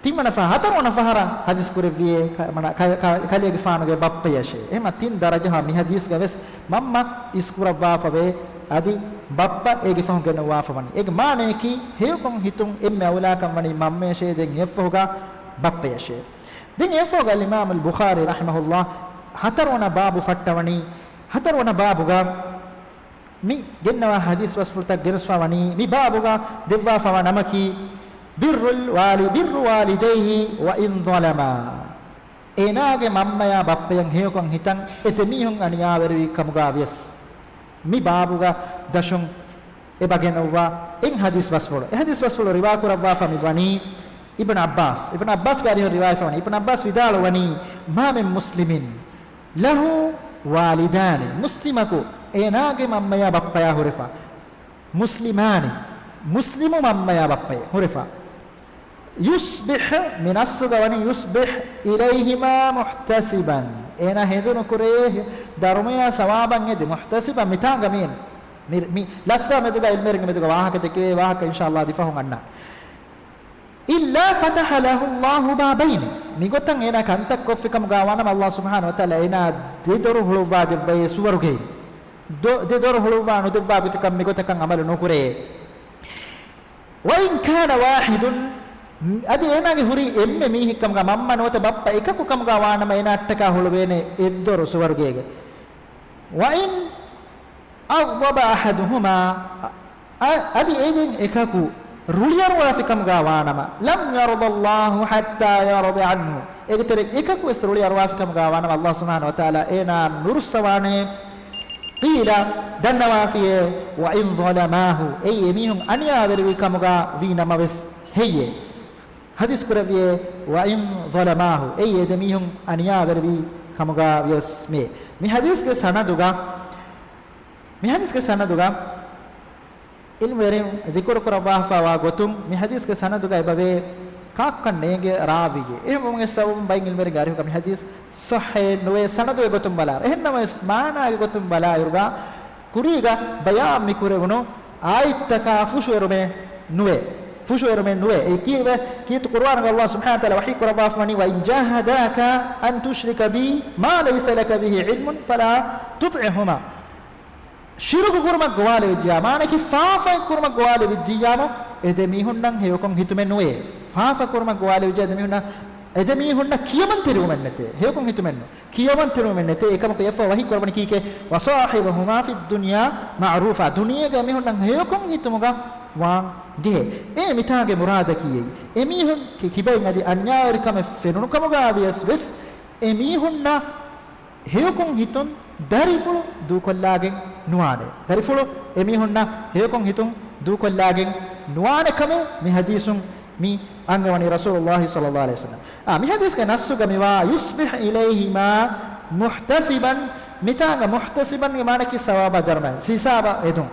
ތިންވަނަ ފަހަރަށް، ހަތަރުވަނަ ފަހަރަށް ޙަދީޘް ކުރެއްވިޔޭ، ކަ-، މަނާ، ކަ-، ކަ-، ކަލޭގެފާނުގެ ބައްޕަޔަށޭ. އެހެންމަ ތިން ދަރަޖަހާ މި ޙަދީޘްގަ ވެސް މަންމަ އިސްކުރައްވާފަވޭ، އަދި ބައްޕަ އޭގެ ފަހުން ގެނައުވާފަ ވަނީ. އޭގެ މާނަޔަކީ، ހެޔޮކޮން ހިތުން އެންމެ އައުލާކަން ވަނީ މަންމަޔަށޭ، ދެން އެއަށްފަހުގަ ބައްޕަޔަށޭ. ދެން އެއަށްފަހުގަ އަލްއިމާމު އަލްބުޚާރީ ރަޙިމަހުﷲ ހަތަރުވަނަ ބާބު ފައްޓަވަނީ، ހަތަރުވަނަ ބާބުގަ މި ގެންނަވާ ޙަދީޘް ބަސްފުޅުތައް ގެނެސްފަ ވަނީ، މި ބާބުގަ ދެއްވާފަވާ ނަމަކީ، بر الوالي، بر والديه وإن ظلما. އޭނާގެ މަންމަޔާ ބައްޕަޔަށް ހެޔޮކޮން ހިތަން، އެ ދެމީހުން އަނިޔާވެރިވި ކަމުގަ ވިޔަސް. މި ބާބުގަ ދަށުން އެބަ ގެނައުވާ އެއް ޙަދީޘް ބަސްފުޅު. އެ ޙަދީޘް ބަސްފުޅު ރިވާ ކުރައްވާފަ މި ވަނީ އިބްނު ޢައްބާސް. އިބްނު ޢައްބާސްގެ އަރިހުން ރިވާޔަތް ވަނީ، އިބްނު ޢައްބާސް ވިދާޅުވަނީ، ما من مسلم له والدان، މުސްލިމަކު އޭނާގެ މަންމަޔާ ބައްޕަޔާ ހުރެފަ. مسلمان، މުސްލިމު މަންމަޔާ ބައްޕަޔެއް ހުރެފަ. يصبح، މި ނައްސުގަ ވަނީ، يصبح إليهما محتسبا، އޭނާ ހެނދުނު ކުރޭ ދަރުމަޔާ ސަވާބަށް އެދި، محتسبا މިތާނގަ މީން. މި، މި ލަފްޒާ މެދުގަ ޢިލްމުވެރިންގެ މެދުގަ ވާހަކަ ދެކެވޭ ވާހަކަ އިންޝާﷲ ދިފަހުން އަންނަން. إلا فتح له الله بابين، މިގޮތަށް އޭނާ ކަންތައް ކޮށްފި ކަމުގަ ވާނަމަ، ﷲ ސުބްޙާނަހޫ ވަތަޢާލާ އޭނާ ދެ ދޮރު ހުޅުއްވާ ދެއްވައޭ ސުވަރުގެއިން. ދޮ-، ދެ ދޮރު ހުޅުއްވާ ނުދެއްވާ ގޮތަކަށް މިގޮތަކަށް ޢަމަލު ނުކުރޭ. وإن كان واحد، އަދި އޭނާގެ ހުރީ އެންމެ މީހެއް ކަމުގަ، މަންމަ ނުވަތަ ބައްޕަ އެކަކު ކަމުގަ ވާނަމަ، އޭނާއަށްޓަކާ ހުޅުވޭނެ އެއްދޮރު ސުވަރުގޭގެ. وإن أغضب أحدهما، އަ-، އަދި އެއިން އެކަކު ރުޅިއަރުވާފިކަމުގާ ވާނަމަ، لم يرض الله حتى يرضى عنه، އޭގެ ތެރެއިން އެކަކުވެސް ރުޅިއަރުވާފިކަމުގާ ވާނަމަ، ﷲ ސުބްޙާނަހޫ ވަތަޢާލާ އޭނާ ނުރުއްސަވާނެ. قيل، ދަންނަވާފިޔޭ، وإن ظلماه، އެއީ އެމީހުން އަނިޔާވެރިވި ކަމުގާ ވީ ނަމަވެސް ހެއްޔޭ؟ ޙަދީޘް ކުރެއްވިޔޭ، وإن ظلماه، އެއީ އެ ދެމީހުން އަނިޔާވެރިވި ކަމުގާ ވިޔަސް މޭ. މި ޙަދީޘްގެ ސަނަދުގަ، މި ޙަދީޘްގެ ސަނަދުގަ ޢިލްމުވެރިން ޛިކުރު ކުރައްވާފައިވާ ގޮތުން، މި ޙަދީޘްގެ ސަނަދުގަ އެބަވޭ ކާކުކަން ނޭނގޭ ރާވީއެއް. އެހެންވުމުގެ ސަބަބުން ބައެއް ޢިލްމުވެރިންގެ އަރިހުގަ މި ޙަދީޘް ޞައްޙައެއް ނުވޭ، ސަނަދުގެ ގޮތުން ބަލާއިރު. އެހެންނަމަވެސް، މާނާގެ ގޮތުން ބަލާއިރުގަ، ކުރީގަ ބަޔާން މިކުރެވުނު އާޔަތްތަކާ ފުށުއެރުމެއް ނުވޭ. ފުށުއެރުމެއް ނުވޭ. އެ ކީއްވެ؟ ކީރިތި ޤުރުއާނުގަ ﷲ ސުބްޙާނަހޫ ވަތަޢާލާ ވަޙީ ކުރައްވާފަވަނީ، وإن جاهداك أن تشرك بي ما ليس لك به علم فلا تطعهما. ޝިރުކު ކުރުމަށް ގޮވާލެވިއްޖިޔާ، މާނައަކީ ފާފައެއް ކުރުމަށް ގޮވާލެވިއްޖިއްޔާމު، އެ ދެމީހުންނަށް ހެޔޮކޮށް ހިތުމެއް ނުވޭ. ފާފަ ކުރުމަށް ގޮވާލެވިއްޖިޔާ ދެމީހުންނަށް، އެ ދެމީހުންނަށް ކިޔަމަންތެރިވުމެއް ނެތޭ. ހެޔޮކޮށް ހިތުމެއް ނު، ކިޔަމަންތެރިވުމެއް ނެތޭ. އެކަމަކު އެއަށްފަހު ވަޙީ ކުރައްވަނީ ކީކޭ؟ وصاحبهما في الدنيا معروفا. ދުނިޔޭގަ އެމީހުންނަށް ހެޔޮކޮށް ހިތުމުގަ ވާން ޖެހޭ. އެ މިތާގެ މުރާދަކީ އެއީ. އެމީހުން ކި-، ކިބައިން އަދި އަންޏާވެރިކަމެއް ފެނުނުކަމުގަ ވިޔަސް ވެސް އެމީހުންނަށް ހެޔޮކޮށް ހިތުން ދަރިފުޅު ދޫކޮށްލާގެން ނުވާނެ. ދަރިފުޅު އެމީހުންނަށް ހެޔޮކޮށް ހިތުން ދޫކޮށްލާގެން ނުވާނެ ކަމެއް މި ޙަދީޘުން މި އަންގަވަނީ ރަސޫލުﷲ ޞައްލަﷲ ޢަލައިހި ވަސައްލަމް. އާ، މި ޙަދީޘްގެ ނައްޞުގަ މިވާ، يصبح إليهما محتسبا، މިތާނގަ މުޙްތަސިބަންގެ މާނައަކީ ސަވާބާ ދަރުމަޔަށް، ހިސާބަށް އެދުން.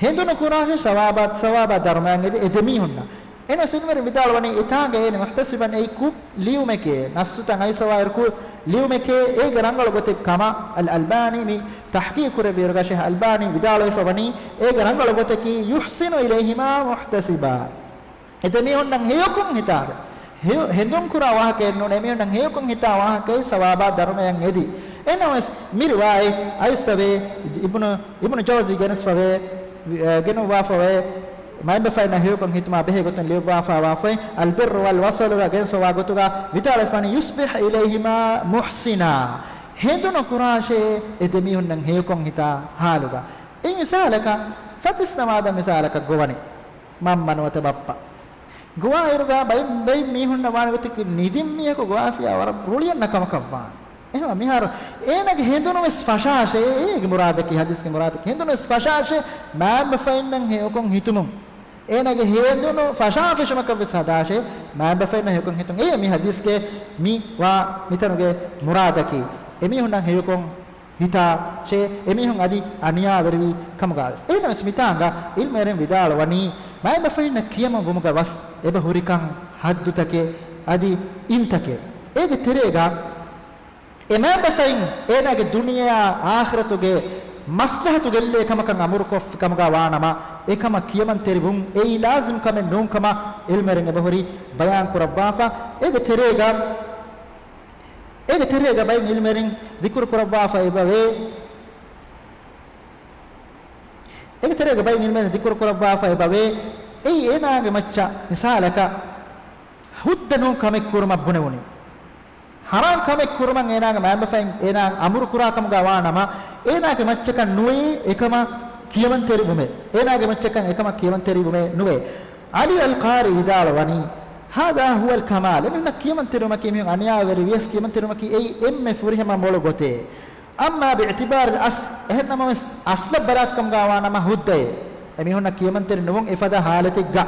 ހެނދުނު ކުރާށޭ ސަވާބާ، ސަވާބާ ދަރުމަޔަށް އެދި އެ ދެމީހުންނަށް. އެހެނަސް ޢިލްމުވެރިން ވިދާޅުވަނީ، އެތާނގަ އޭނަ މުޙްތަސިބަން އެއީ ކުށް ލިޔުމެކޭ، ނައްޞުތައް އައިސްފަވާއިރު ކުށް ލިޔުމެކޭ، އޭގެ ރަނގަޅު ގޮތެއް ކަމަށް އަލް އަލްބާނީ މި ތަޙްޤީޤު ކުރެއްވިއިރުގަ ޝޭޚް އަލްބާނީ ވިދާޅުވެފަ ވަނީ، އޭގެ ރަނގަޅު ގޮތަކީ، يحسن إليهما محتسبا. އެ ދެމީހުންނަށް ހެޔޮކޮށް ހިތާ، ހެޔޮ-، ހެނދުން ކުރާ ވާހަކައެއް ނޫން، އެމީހުންނަށް ހެޔޮކޮށް ހިތާ ވާހަކައެއް ސަވާބާ ދަރުމަޔަށް އެދި. އެހެނަސް މި ރިވާޔަތް އައިސްފަވޭ، އިބްނު، އިބްނު ޖައުޒީ ގެނެސްފަވޭ، އެ، ގެނުއްވާފަވޭ، މައިންބަފައިންނަށް ހެޔޮކޮށް ހިތުމާ ބެހޭ ގޮތުން ލިޔުއްވާފައިވާފައި، އަލްބިއްރު ވަލް ވަޞަލުގަ ގެންސޮވާ ގޮތުގަ ވިދާޅުވެފަވަނީ، يصبح إليهما محسنا. ހެނދުނު ކުރާށޭ އެ ދެމީހުންނަށް ހެޔޮކޮށް ހިތާ ޙާލުގަ. އެއީ މިސާލަކަށް، ފަތިސް ނަމާދަށް މިސާލަކަށް ގޮވަނީ. މަންމަ ނުވަތަ ބައްޕަ. ގޮވާއިރުގަ ބައި، ބައި މީހުންނަށް ވާނެ ގޮތަކީ ނިދިން މީހަކު ގޮވާފިޔާ ވަރަށް ރުޅިއަންނަ ކަމަކަށް ވާނެ. އެހެންވީމަ މިހާރު އޭނާގެ ހެނދުނު ވެސް ފަށާށޭ، އޭގެ މުރާދަކީ، ޙަދީޘްގެ މުރާދަކީ ހެނދުނު ވެސް ފަށާށޭ، މައިންބަފައިންނަށް ހެޔޮކޮށް ހިތުމުން. އޭނާގެ ހެނދުނު ފަށާފެށުމަކަށް ވެސް ހަދާށޭ، މައިންބަފައިންނަށް ހެޔޮކޮށް ހިތުން. އެއީ މި ޙަދީޘްގެ މި ވާ މިތަނުގެ މުރާދަކީ. އެމީހުންނަށް ހެޔޮކޮށް ހިތާށޭ، އެމީހުން އަދި އަނިޔާވެރިވި ކަމުގަވެސް. އެހެނަސް މިތާނގަ ޢިލްމުވެރިން ވިދާޅުވަނީ، މައިންބަފައިންނަށް ކިޔަމަން ވުމުގަ ވެސް އެބަ ހުރިކަން ޙައްދުތަކެއް އަދި އިންތަކެއް. އޭގެ ތެރޭގަ އެ މައިންބަފައިން އޭނާގެ ދުނިޔެއާ އާޚިރަތުގެ މަސްލަހަތު ގެއްލޭ ކަމަކަށް އަމުރުކޮށްފި ކަމުގަ ވާނަމަ، އެކަމަށް ކިޔަމަންތެރިވުން އެއީ ލާޒިމް ކަމެއް ނޫން ކަމަށް ޢިލްމުވެރިން އެބަހުރި ބަޔާން ކުރައްވާފަ. އޭގެ ތެރޭގަ އޭގެ ތެރޭގަ ބައެއް ޢިލްމުވެރިން ޛިކުރު ކުރައްވާފަ އެބަވޭ. އޭގެ ތެރޭގަ ބައެއް ޢިލްމުވެރިން ޛިކުރު ކުރައްވާފަ އެބަވޭ. އެއީ އޭނާގެ މައްޗަށް މިސާލަކަށް ހުއްދަ ނޫން ކަމެއް ކުރުމަށް ބުނެވުނީ. ޙަރާމް ކަމެއް ކުރުމަށް އޭނާގެ މައިންބަފައިން އޭނާ އަމުރު ކުރާ ކަމުގަ ވާނަމަ، އޭނާގެ މައްޗަކަށް ނުވޭ އެކަމަށް ކިޔަމަންތެރިވުމެއް. އޭނާގެ މައްޗަކަށް އެކަމަށް ކިޔަމަންތެރިވުމެއް ނުވޭ. ޢަލީ އަލް ޤާރީ ވިދާޅުވަނީ، هذا هو الكمال. އެމީހުންނަށް ކިޔަމަންތެރިވުމަކީ، އެމީހުން އަނިޔާވެރި ވިޔަސް ކިޔަމަންތެރިވުމަކީ އެއީ އެންމެ ފުރިހަމަ މޮޅު ގޮތޭ. أما باعتبار الأصل، އެހެންނަމަވެސް އަސްލަށް ބަލާފިކަމުގަ ވާނަމަ ހުއްދައޭ. އެމީހުންނަށް ކިޔަމަންތެރި ނުވުން އެފަދަ ޙާލަތެއްގަ.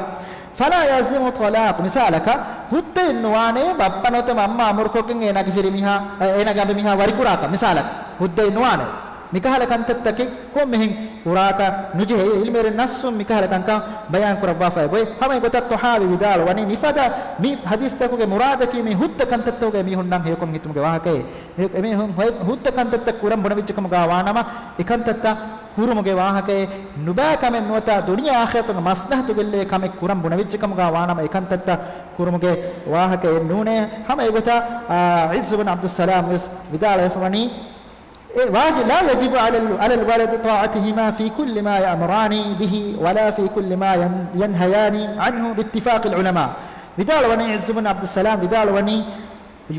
فلا يلزم الطلاق. މިސާލަކަށް، ހުއްދައެއް ނުވާނެ ބައްޕަ ނުވަތަ މަންމަ އަމުރުކޮށްގެން އޭނާގެ ފިރިމީހާ، އޭނާގެ އަނބިމީހާ ވަރިކުރާކަށް. މިސާލަކަށް، ހުއްދައެއް ނުވާނެ. މިކަހަލަ ކަންތައްތަކެއް ކޮންމެހެން ކުރާކަށް ނުޖެހޭ. ޢިލްމުވެރިން ނައްޞުން މިކަހަލަ ކަންކަން ބަޔާން ކުރައްވާފައި އެބައޮތް. ހަމަ އެގޮތަށް ޠަޙާވީ ވިދާޅުވަނީ، މިފަދަ މި ޙަދީޘްތަކުގެ މުރާދަކީ މި ހުއްދަ ކަންތައްތަކުގެ މީހުންނަށް ހެޔޮކޮށް ހިތުމުގެ ވާހަކައެއް. އެމީހުން ހުއްދަ ކަންތައްތައް ކުރަން ބުނެވިއްޖެ ކަމުގަ ވާނަމަ، އެ ކަންތައްތައް ކުރުމުގެ ވާހަކައެއް ނުބައި ކަމެއް ނުވަތަ ދުނިޔެ އާޚިރަތުގެ މަސްލަހަތު ގެއްލޭ ކަމެއް ކުރަން ބުނެވިއްޖެ ކަމުގަ ވާނަމަ، އެ ކަންތައްތައް ކުރުމުގެ ވާހަކައެއް ނޫނޭ. ހަމަ އެގޮތަށް، އާ، ޢިއްޒު ބިން ޢަބްދުއްސަލާމް ވެސް ވިދާޅުވެފަވަނީ، އެ ވާޖި-، لا يجب على ال-، على الولد طاعتهما في كل ما يأمران به ولا في كل ما ين-، ينهيان عنه باتفاق العلماء. ވިދާޅުވަނީ، ޢިއްޒު ބިން ޢަބްދުއްސަލާމް ވިދާޅުވަނީ،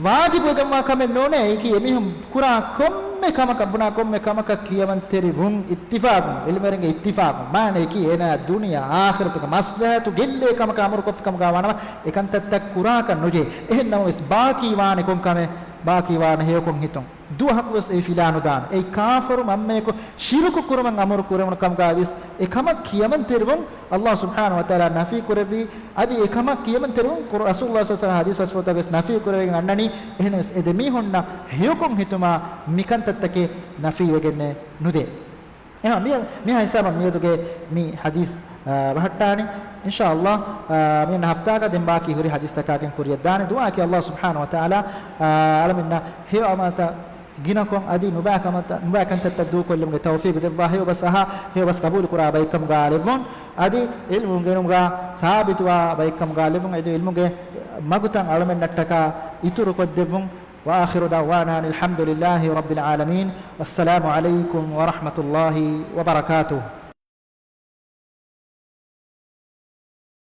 ވާޖިބުވެގެންވާ ކަމެއް ނޫނޭ، އެއީކީ އެމީހުން ކުރާ ކޮންމެ ކަމަކަށް ބުނާ ކޮންމެ ކަމަކަށް ކިޔަމަންތެރިވުން އިއްތިފާގުން، ޢިލްމުވެރިންގެ އިއްތިފާގުން، މާނައަކީ އޭނާ ދުނިޔެ އާޚިރަތުގެ މަސްލަހަތު ގެއްލޭ ކަމަކަށް އަމުރުކޮށްފި ކަމުގަ ވާނަމަ، އެކަންތައްތައް ކުރާކަށް ނުޖެހޭ. އެހެން ނަމަވެސް، ބާކީ ވާނެ ކޮން ކަމެއް؟ ބާކީ ވާނެ ހެޔޮކޮށް ހިތުން. ދުވަހަކުވެސް އެ ފިލާ ނުދާނެ. އެއީ ކާފަރު މަންމަޔަކު ޝިރުކު ކުރުމަށް އަމުރު ކުރެވުނު ކަމުގަ ވިޔަސް، އެ ކަމަށް ކިޔަމަންތެރިވުން އަﷲ ސުބްޙާނަހޫ ވަތަޢާލާ ނަފީ ކުރެއްވީ. އަދި އެ ކަމަށް ކިޔަމަންތެރިވުން ރަސޫލުﷲ ޞައްލަﷲ ޢަލައިހި ވަސައްލަމަ ޙަދީޘް ބަސްފުޅުތަކުވެސް ނަފީ ކުރެވިގެން އަންނަނީ. އެހެނަސް އެ ދެމީހުންނަށް ހެޔޮކޮށް ހިތުމާ މިކަންތައްތަކެއް ނަފީވެގެންނެއް ނުދޭ. އެހެން މި، މިހާ ހިސާބަށް މިއަދުގެ މި ޙަދީޘް، އާ، ބަހައްޓާނީ. އިންޝާﷲ، އާ، މިއަންނަ ހަފްތާގަ ދެން ބާކީ ހުރި ޙަދީޘްތަކާގެން ކުރިޔަށްދާނެ. ދުޢާއަކީ އަﷲ ސުބްޙާނަހޫ ވަތަޢާލާ، އާ، އަޅަމެންނަށް ހެޔޮ ޢަމަލުތައް ގިނަކޮށް އަދި ނުބައި ކަމަތައް، ނުބައި ކަންތައްތައް ދޫކޮށްލުމުގެ ތައުފީޤު ދެއްވާ، ހެޔޮބަސް އަހާ، ހެޔޮބަސް ޤަބޫލުކުރާ ބައެއްކަމުގަ ލެއްވުން. އަދި ޢިލްމު އުނގެނުމުގަ ސާބިތުވާ ބައެއްކަމުގަ ލެއްވުން. އަދި ޢިލްމުގެ މަގުތައް އަޅަމެންނަށްޓަކާ އިތުރުކޮށްދެއްވުން. وآخر دعوانا أن الحمد لله رب العالمين. والسلام عليكم ورحمة الله وبركاته.